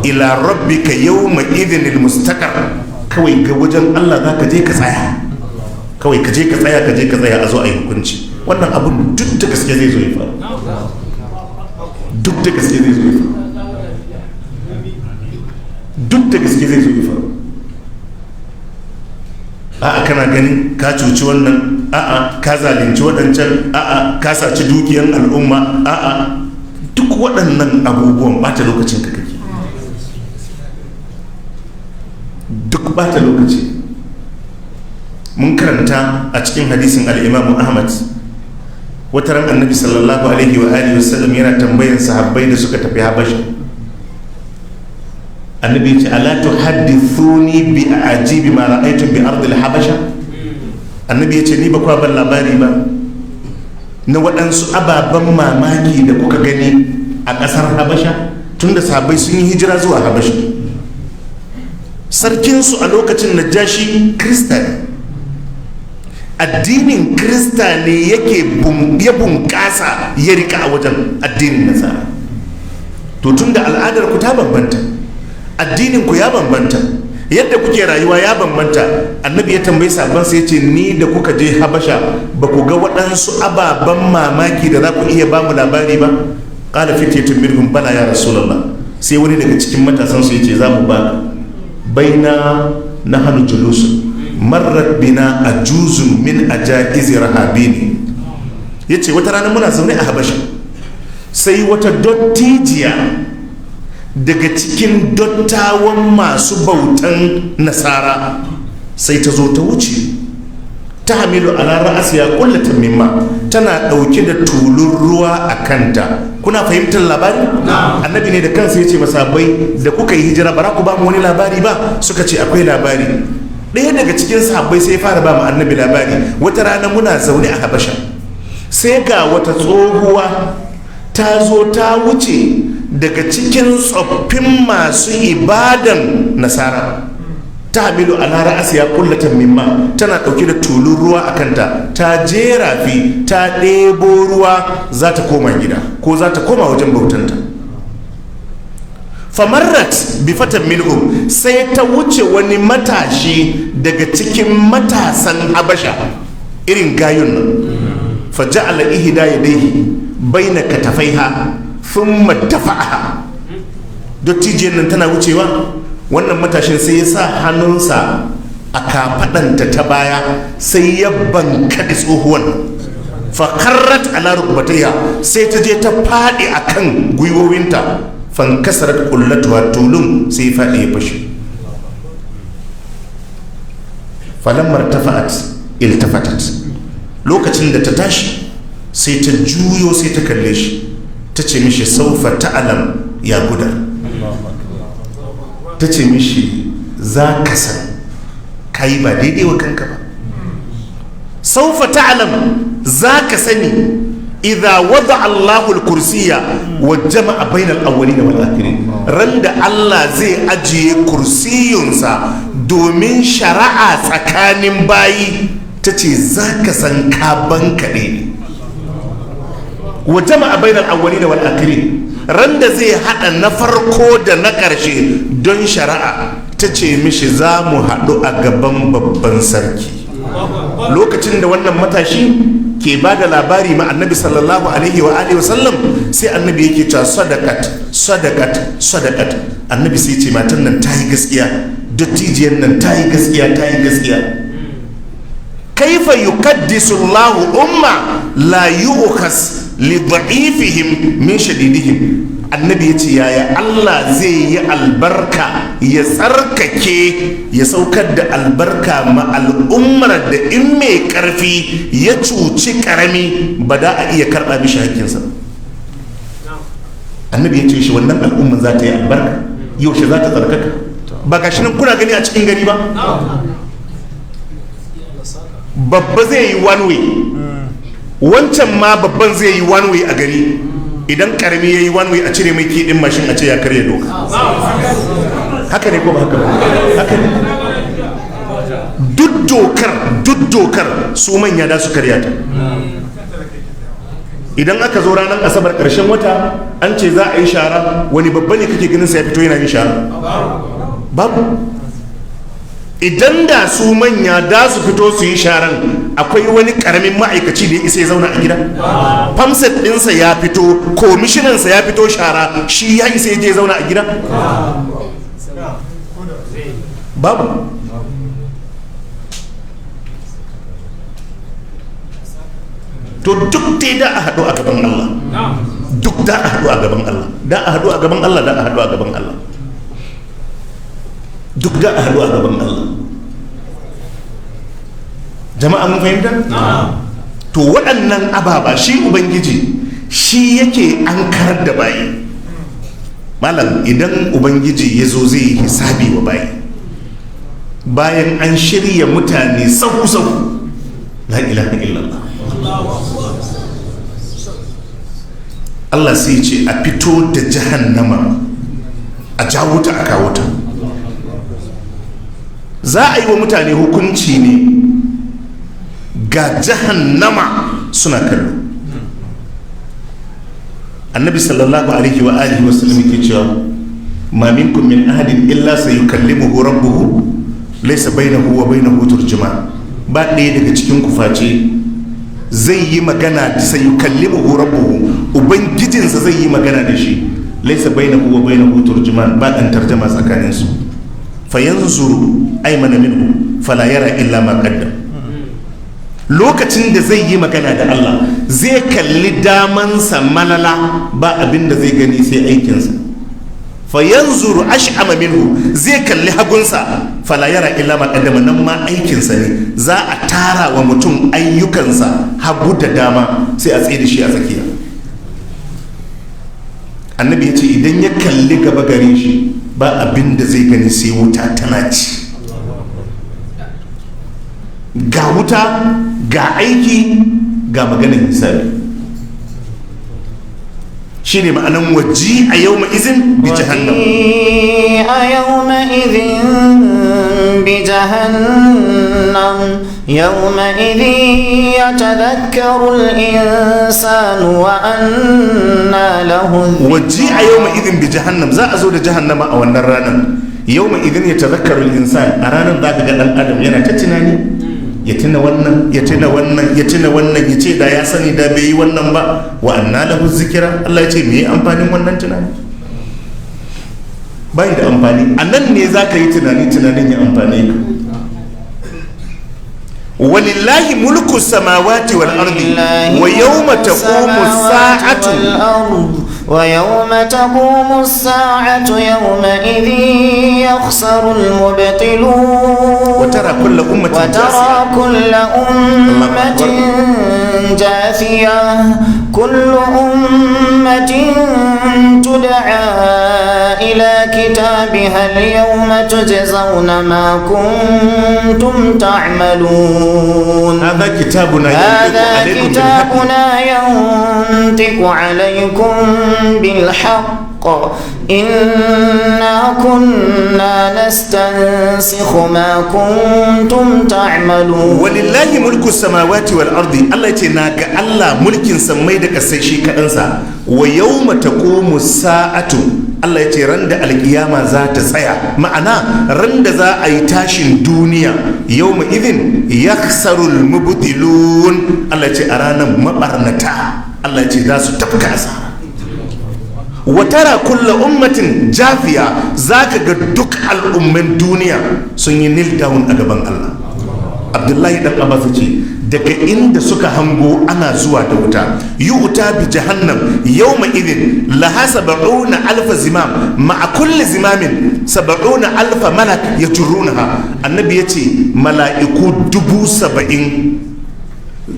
Ila rabbika yawma idhin al mustaqar. Kawai ga wajen Allah zaka je ka tsaya, kawai ka je ka tsaya, ka je ka tsaya, a zo a yi hukunci. Wannan abun duk da gaske zai zo ya faru, duk da gaske zai zo ya faru, duk da gaske zai zo ya faru. A'a, kana ganin ka cuci wannan, a'a, ka zalunci waɗancan, a'a, ka saci dukiyan al'umma, a'a, duk waɗannan abubuwan bata lokacin ka kake, duk bata lokaci. Mun karanta a cikin hadisin al-Imam Ahmad, wata ran Annabi sallallahu alaihi wa alihi wasallam yana tambayan sahabbai da suka tafi Habasha. Annabi ya ce ala tuhaddithuni bi ajibi ma ra'aytum bi ardil habasha? Annabi ya ce ni ba kwa ban labari ba na waɗansu ababen mamaki da kuka gani a ƙasar Habasha? Tunda sahabbai sun yi hijira zuwa Habasha, sarkinsu a lokacin Najashi Krista ne, addinin Krista ne yake ya bunƙasa, ya rika a wajen addinin Nasara. To tunda al'adar ku ta bambanta, addinin ku ya bambanta, Yadda kuke rayuwa ya bambanta. Annabi ya tambayi sabon sai ya ce, ni da kuka je Habasha ba ku ga waɗansu ababen mamaki da za ku iya ba mu labari ba? Qala fityatun minhum, bala ya Rasulullah. Sai wani daga cikin matasan su yace, za mu ba baina nahnu julusun marrat bina ajuzun min ajaizi rahabini. Yace wata rana muna zaune a Habasha, sai wata dottijiya daga cikin dottawan masu bautan Nasara sai ta zo ta wuce, ta hamilu ala ra'asiya kullatan mimma, tana ɗauke da tulun ruwa a kanta. Kuna fahimtar labari? Annabi ne da kansa ya ce masabai, da kuka yi hijira ba ku ba mu wani labari ba? Suka ce akwai labari. Ɗaya daga cikin sahabbai sai ya fara ba mu annabi labari, wata rana muna zaune a Habasha, sai ga wata tsohuwa ta zo ta wuce daga cikin tsoffin masu ibadan Nasara, ta hamilu ala ra'asiya kullatan mimma, tana ɗauke da tulun ruwa a kanta, ta jera fi ta ɗebo ruwa za ta koma gida ko za ta koma wajen bautanta. Famarrat bi fatan minhum, sai ta wuce wani matashi daga cikin matasan Habasha, irin gayun nan. Faja'ala ihda yadayhi baina katafaiha thumma dafa'aha. Dottijiyar nan tana wucewa, wannan matashin sai ya sa hannunsa a kafaɗanta ta baya, sai ya bankaɗe tsohuwan. Fakarrat ala rukbatayha, sai ta je ta faɗi a kan gwiwowinta. Fankasarat kullatuwa, tulun sai faɗi ya fashe. Falammar tafa'at iltafatat, lokacin da ta tashi sai ta juyo, sai ta kalle shi, ta ce mishi, saufa ta'alam ya gudar. Ta ce mishi, za ka san ka yi ba daidai wa kanka ba. Saufa ta'alam, za ka sani, idza wada Allahu al-kursiyya wa jama'a bainal awwalin wal akhirin, ran da Allah zai ajiye kursiyunsa domin shari'a tsakanin bayi. Ta ce za ka san ka bankaɗe ne. Wa jama'a bainal awwalin wal akhirin, ran da zai hada na farko da na ƙarshe don shari'a. Ta ce mishi, za mu haɗu a gaban babban sarki. Lokacin da wannan matashi ke ba da labari ma annabi sallallahu alaihi wa alihi wasallam, sai annabi yake cewa, sadakat, sadakat, sadakat. Annabi sai ce, matan nan ta yi gaskiya, dattijiyar nan ta yi gaskiya, ta yi gaskiya. Kaifa yukaddisu Allahu umma la yu'khas li da'ifihim min shadidihim? Annabi ya ce, yaya Allah zai yi albarka, ya tsarkake, ya saukar da albarka ma al'ummar da in mai karfi ya cuci karami ba da a iya karɓa mishi hakkinsa? Annabi ya ce shi, wannan al'ummar za ta yi albarka? Yaushe za ta tsarkaka? Ba ga shi nan kuna gani a cikin gari ba, babba zai yi one way, wancan ma babban zai yi one way a gari. Idan karami ya yi one way, a cire mai kiɗin mashin, a ce ya karya doka. Haka ne ko ba haka ba? Haka ne. Duk dokar, duk dokar, su manya da su karya ta. Idan aka zo ranar Asabar ƙarshen wata, an ce za a yi shara, wani babba ne kake ganin sa ya fito yana yin shara? Babu. Idan da su manya da su fito su yi sharan, akwai wani karamin ma'aikaci da ya isa ya zauna a gida? Perm sec ɗinsa ya fito, komishinansa ya fito shara, shi ya isa ya je zauna a gida? Babu. To duk dai da a haɗu a gaban Allah, duk da a haɗu a gaban Allah, da a haɗu a gaban Allah, da a haɗu a gaban Allah, duk da a haɗu a gaban Allah. Jama'a mun fahimta? To waɗannan ababa, shi Ubangiji shi yake an karar da bayi. Malam, idan Ubangiji ya zo zai yi hisabi wa bayi, bayan an shirya mutane sahu-sahu, la ilaha illallah, Allah sai ce a fito da jahannama, a jawo ta, a kawo ta. Za a yi wa mutane hukunci ne ga jahannama suna kallo. Annabi sallallahu alaihi wa alihi wa sallam yake cewa Ma minkum min ahadin illa sayukallimuhu rabbuhu laysa bainahu wa bainahu turjuma. Ba ɗaya daga cikin ku face zai yi magana, sayukallimuhu rabbuhu, ubangijinsa zai yi magana da shi, laysa bainahu wa bainahu turjuman, ba ɗan tarjama tsakanin su. Fa yanzuru aymana minhu fala yara illa ma qaddam. Lokacin da zai yi magana da Allah, zai kalli damansa malala, ba abin da zai gani sai aikinsa. Fa yanzuru ash'ama minhu, zai kalli hagunsa, fala yara illa ma qaddama, nan ma aikinsa ne. Za a tara wa mutum ayyukansa hagu da dama, sai a tsaye da shi a tsakiya. Annabi ya ce idan ya kalli gaba gare shi, ba abin da zai gani sai wuta tana ci. Ga wuta, ga aiki, ga maganin hisabi. Shine ma'anan waji a yau izin bi jahannam. وجيء يومئذ بجهنم يومئذ يتذكر الإنسان وأنى له الذكرى. Waji a yau izin bi jahannam, za a zo da jahannama a wannan ranar. Yau idin ya tazakkaru insan, a ranar za ka ga ɗan adam yana ta tunani, ya tuna wannan, ya tuna wannan, ya tuna wannan, ya ce da ya sani da bai yi wannan ba. Wa anna lahu zikira. Allah ya ce me amfanin wannan tunani? Bai da amfani. A nan ne za ka yi tunani, tunanin ya amfane ka. Walillahi mulku samawati wal ardi wa yawma taqumu sa'atu. ويوم تقوم الساعة يومئذ يخسر المبطلون. وترى كل أمة وترى جاثية. كل أمة جاثية، كل أمة تدعى إلى كتابها اليوم تجزون ما كنتم تعملون. هذا كتابنا ينطق هذا عليكم بالحق. كتابنا ينطق عليكم بالحق إنا كنا نستنسخ ما كنتم تعملون. Walillahi mulku samawati wal ardi, Allah yace na ga Allah mulkin sammai da kasai shi kadansa. Wa yawma taqumu sa'atu, Allah yace ran da alkiyama za ta tsaya, ma'ana ran da za a yi tashin duniya, yawma idhin yakhsarul mubtilun, Allah yace a ranar mabarnata, Allah yace za su tafka asara. Wa tara kulla ummatin jafiya, zaka ga duk al'umman duniya sun yi kneel down a gaban Allah. Abdullahi dan Abbas ce daga inda suka hango ana zuwa da wuta, yu'ta bi jahannam yawma idin laha 70,000 zimam, ma'a kulli zimamin 70,000 malak yajrunaha. Annabi yace mala'iku 70,000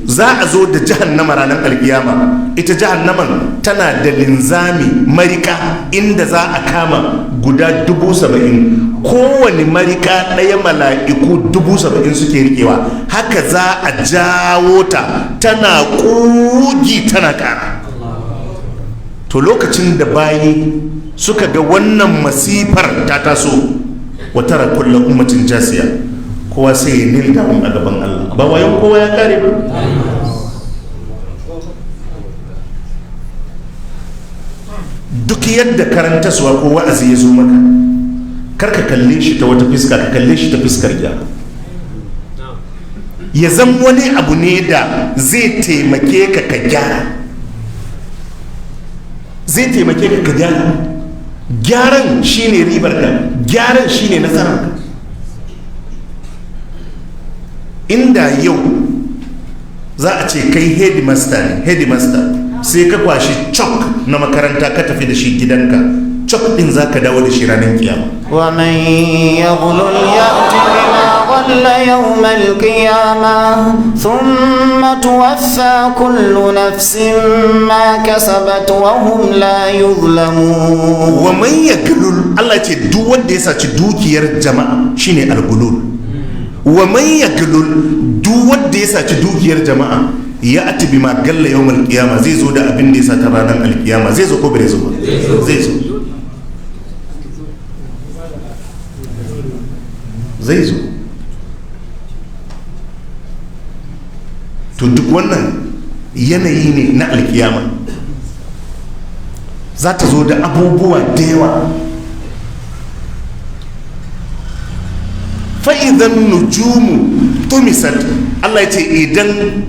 za a zo da jahannama ranar alkiyama. Ita jahannaman tana da linzami, marika inda za a kama guda 70,000. Kowane marika ɗaya mala'iku 70,000 suke rikewa. Haka za a jawo ta, tana ƙugi, tana ƙara. To lokacin da bayi suka ga wannan masifar ta taso, wa tara kulla ummatin jasiya, kowa sai ya kneel down a gaban Allah. Ba wayon kowa ya kare ba. Duk yadda karantaswa ko wa'azi ya zo maka, kar ka kalle shi ta wata fiska, ka kalle shi ta fiskar gyara. Ya zan wani abu ne da zai taimake ka ka gyara, zai taimake ka ka gyara. Gyaran shine ribar ka, gyaran shine nasarar ka. Inda yau za a ce kai headmaster ne, headmaster, sai ka kwashi chalk na makaranta ka tafi da shi gidanka, chalk din za ka dawo da shi ranar kiyama. ومن يغلل يأت بما غل يوم القيامة ثم توفى كل نفس ما كسبت وهم لا يظلمون. Wa man yaglul, Allah ce duk wanda ya saci dukiyar jama'a shine algulul. Wa man yaglul, duk wanda ya saci dukiyar jama'a, ya ati bima galla yawmal qiyama, zai zo da abin da ya sata ranar alkiyama. Zai zo ko bai zo ba? Zai zo, zai zo. To duk wannan yanayi ne na alkiyama, za ta zo da abubuwa da yawa. Fa'idhan nujumu tumisat. Allah ya ce idan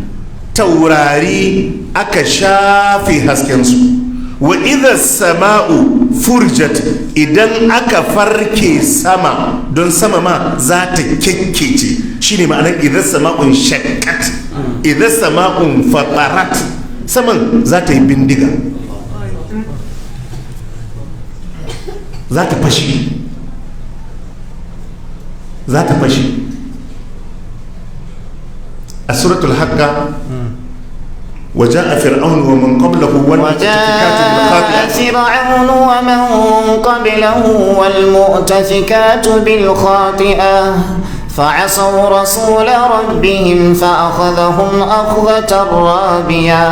taurari aka shafe haskensu, wa idha sama'u furjat, idan aka farke sama, don sama ma za ta kyakkece. Shine ma'anar idha sama'un shakkat, idha sama'un fatarat. Saman za ta yi bindiga, za ta fashi, za ta fashi. A suratul haqqa, وجاء فرعون ومن قبله والمؤتفكات وجاء بالخاطئة. فرعون ومن قبله والمؤتفكات بالخاطئة فعصوا رسول ربهم فأخذهم أخذة رابية.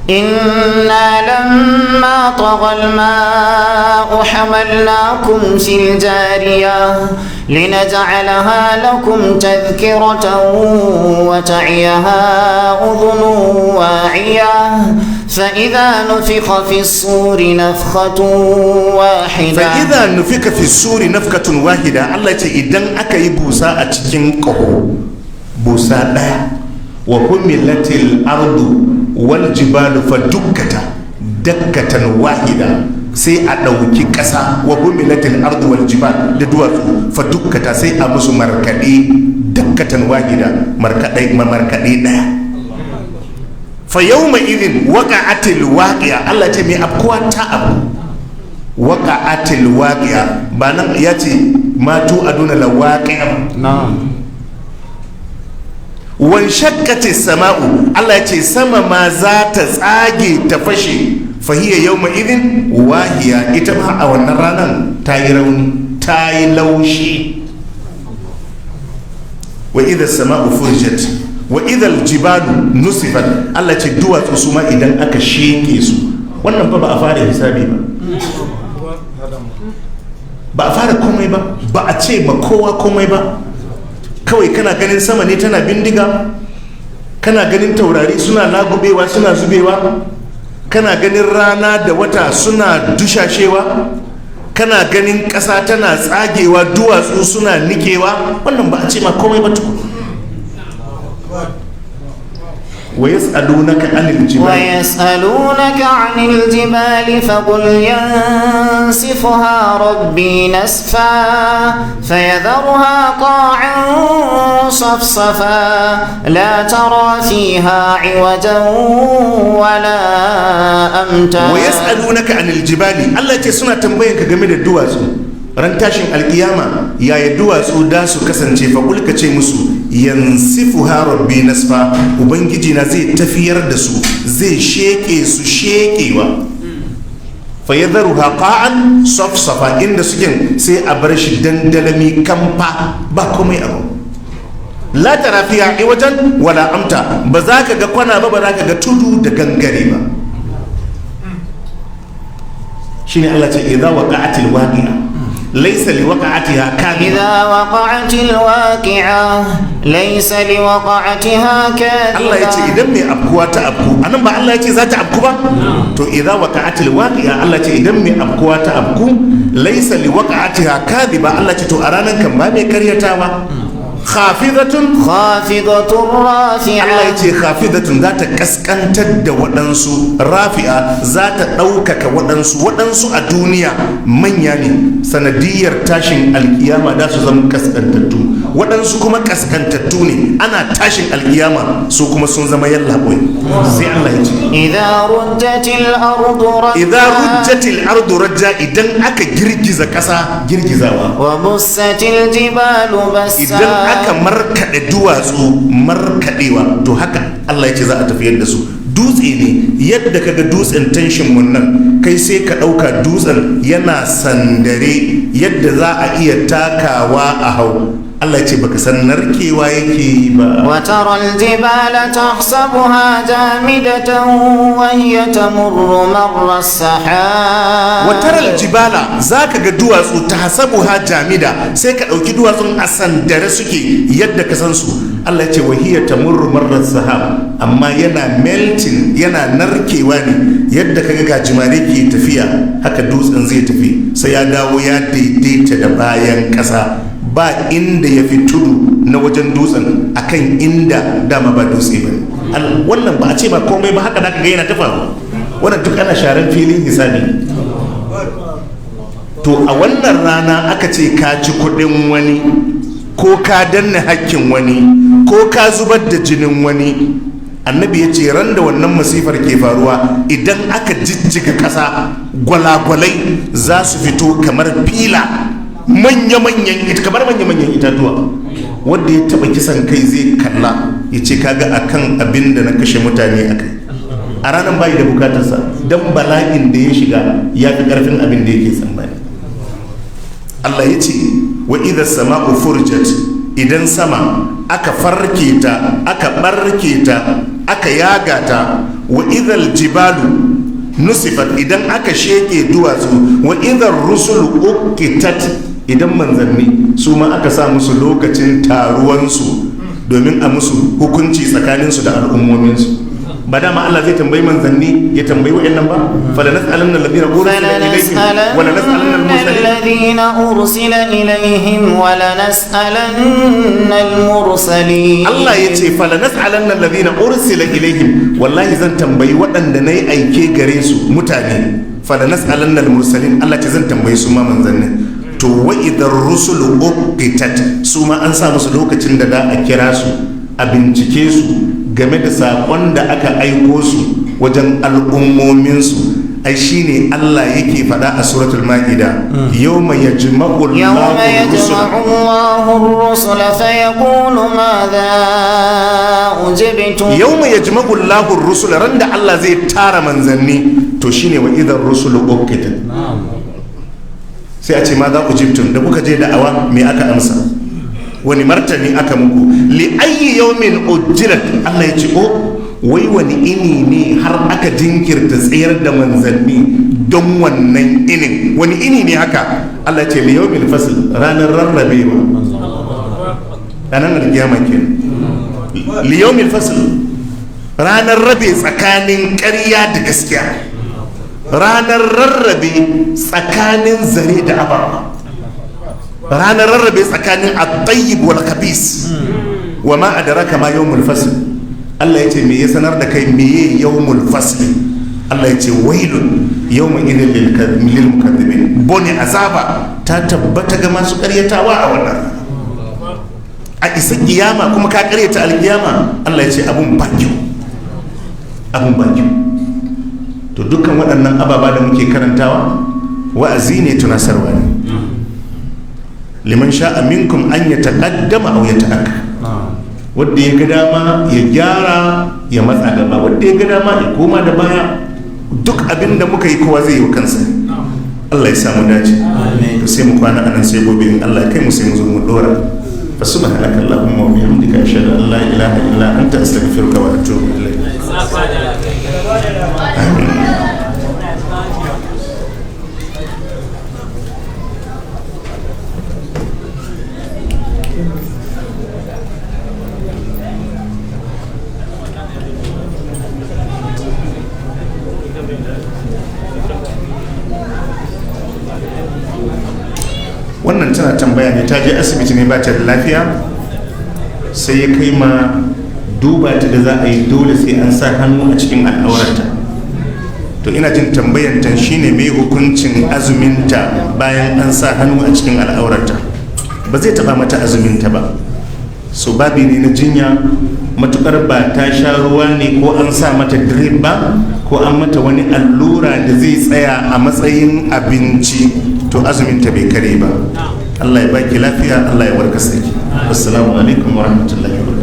إنا لما طغى الماء حملناكم في الجارية لنجعلها لكم تذكرة وتعيها أذن واعية. فإذا نفخ في الصور نفخة واحدة. فإذا نفخ في الصور نفخة واحدة. Allah ya ce idan aka yi busa a cikin ƙaho, busa ɗaya, wa humilatil ardu wal jibalu fa dukkata dakkatan wahida, sai a ɗauki ƙasa, wa humilatil ardu wal jibal, da duwatsu, fa dukkata, sai a musu markaɗe, dakkatan wahida, markaɗe markaɗe ɗaya. Fa yawma idin waqa'atil waqi'a. Allah ce mai afkuwa ta abu, waqa'atil waqi'a. Ba nan ya ce ma tu aduna la waqi'a. Na'am. Wan shakkati sama'u, Allah ya ce sama ma za ta tsage ta fashe. Fahiya yawma idin wahiya, ita ma a wannan ranar ta yi rauni, ta yi laushi. Wa idha sama'u furjat wa idha aljibalu nusifat. Allah ce duwatsu su ma idan aka sheke su. Wannan fa ba a fara hisabi ba, ba a fara komai ba, ba a ce ma kowa komai ba. Kawai kana ganin sama ne tana bindiga, kana ganin taurari suna lagubewa, suna zubewa, kana ganin rana da wata suna dushashewa, kana ganin ƙasa tana tsagewa, duwatsu suna nikewa. Wannan ba a ce ma komai ba tukun. Wa yas'alunaka anil jibali. ويسألونك عن الجبال فقل ينسفها ربي نسفا فيذرها قاعا صفصفا لا ترى فيها عوجا ولا أمتا. Wa yas'alunaka anil jibali. Allah ce suna tambayan ka game da duwatsu ran tashin alkiyama, yaya duwatsu da su kasance. Fa kulka ce musu yansifuha rabbi nasfa, ubangiji na zai tafiyar da su, zai sheke su shekewa. Fa yadharuha qa'an safsafa, inda suke sai a bar shi dandalami kamfa, ba komai abu. La tara fiha iwajan wala amta, ba za ka ga kwana ba, ba za ka ga tudu da gangare ba. Shine Allah ce idza waqa'atil waqi'a laysa liwaqa'atiha kadhiba. إذا وقعت الواقعة ليس لوقعتها كاذبة. Allah ya ce idan mai afkuwa ta afku, anan ba Allah ya ce za ta afku ba? To idza waqa'atil waqi'a, Allah ya ce idan mai afkuwa ta afku, laysa liwaqa'atiha kadhiba. Allah ya ce to a ranan kan ba mai karyatawa. Khafidatun خافضة رافعة. Allah ya ce khafidatun, za ta kaskantar da waɗansu, rafi'a, za ta ɗaukaka waɗansu. Waɗansu a duniya manya ne, sanadiyar tashin alkiyama da su zama kaskantattu. Waɗansu kuma kaskantattu ne, ana tashin alkiyama su kuma sun zama yallaɓoi. Sai Allah ya ce إذا رجت الأرض رجا. Idza rujjatil ardu rajja, idan aka girgiza ƙasa girgizawa, وبست الجبال بسا. Idan aka markaɗe duwatsu markaɗewa, to haka Allah ya ce za a tafiyar da su. Dutse ne yadda kaga dutsen tension wannan, kai sai ka ɗauka dutsen yana sandare yadda za a iya takawa a hau. Allah ya ce baka san narkewa yake yi ba. وترى الجبال تحسبها جامدة وهي تمر مر السحاب. Wataral jibala, za ka ga duwatsu, ta hasabu ha jamida, sai ka ɗauki duwatsun a sandare suke yadda ka san su. Allah ya ce wahiya tamurru marar sahab, amma yana melting, yana narkewa ne. Yadda ka ga gajimare ke tafiya, haka dutsen zai tafi, sai ya dawo ya daidaita da bayan ƙasa. Ba inda ya fi tudu na wajen dutsen akan inda dama ba dutse ba ne. Wannan ba a ce ba komai ba, haka da ga yana ta faru. Wannan duk ana sharan filin hisabi. To a wannan rana aka ce ka ci kudin wani, ko ka danne hakkin wani, ko ka zubar da jinin wani. Annabi ya ce ran da wannan masifar ke faruwa, idan aka jijjiga ƙasa, gwalagwalai za su fito kamar fila, manya-manyan, kamar manya-manyan itatuwa. Wanda ya taba kisan kai zai kalla ya ce, kaga akan abin da na kashe mutane akai. A ranar bayi da bukatarsa, don bala'in da ya shiga ya fi karfin abin da yake tsammani. Allah ya ce wa idha sama'u furjat, idan sama aka farke ta, aka barke ta, aka yaga ta. Wa idhal jibalu nusifat, idan aka sheke duwatsu. Wa idhar rusulu uqitat, idan manzanni su ma aka sa musu lokacin taruwansu domin a musu hukunci tsakaninsu da al'ummominsu. Ba dama Allah zai tambayi manzanni, ya tambayi wa'annan ba. Fala nas'alanna alladhina ursila ilayhim wala nas'alanna al-mursalin. الذين أرسل إليهم ولنسألن المرسلين. Allah ya ce fala nas'alanna alladhina ursila ilaihim, wallahi zan tambayi waɗanda nayi aike gare su mutane. Fala nas'alanna al-mursalin, Allah ce zan tambayi su ma manzannin. To wa idar rusulu uqitat, su ma an sa musu lokacin da za a kira su a bincike su game da saƙon da aka aiko su wajen al'ummominsu. Ai shine Allah yake faɗa a suratul ma'ida, yawma yajma'u يوم Allahu يجمع rusula الله الرسل فيقول ماذا أجبتم. Yawma yajma'u Allahu rusula, ran da Allah zai tara manzanni. To shine wa idan rusulu uqitat, sai a ce ma za ku jibtum, da kuka je da'awa me aka amsa, wani martani aka muku? Li ayyi yawmin ujjilat, Allah ya ce o wai wani ini ne har aka jinkirta tsayar da manzanni don wannan inin? Wani ini ne haka? Allah ya ce li yawmil fasl, ranar rarrabewa, ranar alkiyama kenan. Li yawmil fasl, ranar rabe tsakanin ƙarya da gaskiya, ranar rarrabe tsakanin zare da abawa, ranar rarrabe tsakanin at-tayyib wal khabis. Wa ma adraka ma yawmul fasl, Allah yace me ya sanar da kai meye yawmul fasl? Allah yace wailun yawma idhil lil mukaththibin, bone azaba ta tabbata ga masu karyatawa a wannan rana. A isa kiyama kuma ka karyata alkiyama, Allah yace abun ba kyau, abun ba kyau. To dukkan waɗannan ababa da muke karantawa wa'azi ne, tunasarwa ne. Liman sha'a minkum an ya taqaddama aw ya ta'akkar, wanda ya ga dama ya gyara ya matsa gaba, wanda ya ga dama ya koma da baya. Duk abin da muka yi kowa zai yi wa kansa. Allah ya samu dace. To sai mu kwana anan, sai gobe in Allah ya kai mu sai mu zo mu dora. Fa subhanaka allahumma wa bihamdika, ashhadu an la ilaha illa anta, astaghfiruka wa atubu ilayk. Amin. Wannan tana tambaya ne, ta je asibiti ne ba ta da lafiya, sai ya kai ma duba ta da za a yi dole sai an sa hannu a cikin al'aurarta. To ina jin tambayan ta shine mai hukuncin azuminta bayan an sa hannu a cikin al'aurarta? Ba zai taba mata azuminta ba. So babi ne na jinya, matukar ba ta sha ruwa ne ko an sa mata drip ba, ko an mata wani allura da zai tsaya a matsayin abinci, to azuminta bai kare ba. Allah ya baki lafiya, Allah ya warkar da ki. Assalamu alaikum wa rahmatullahi wa barakatuh.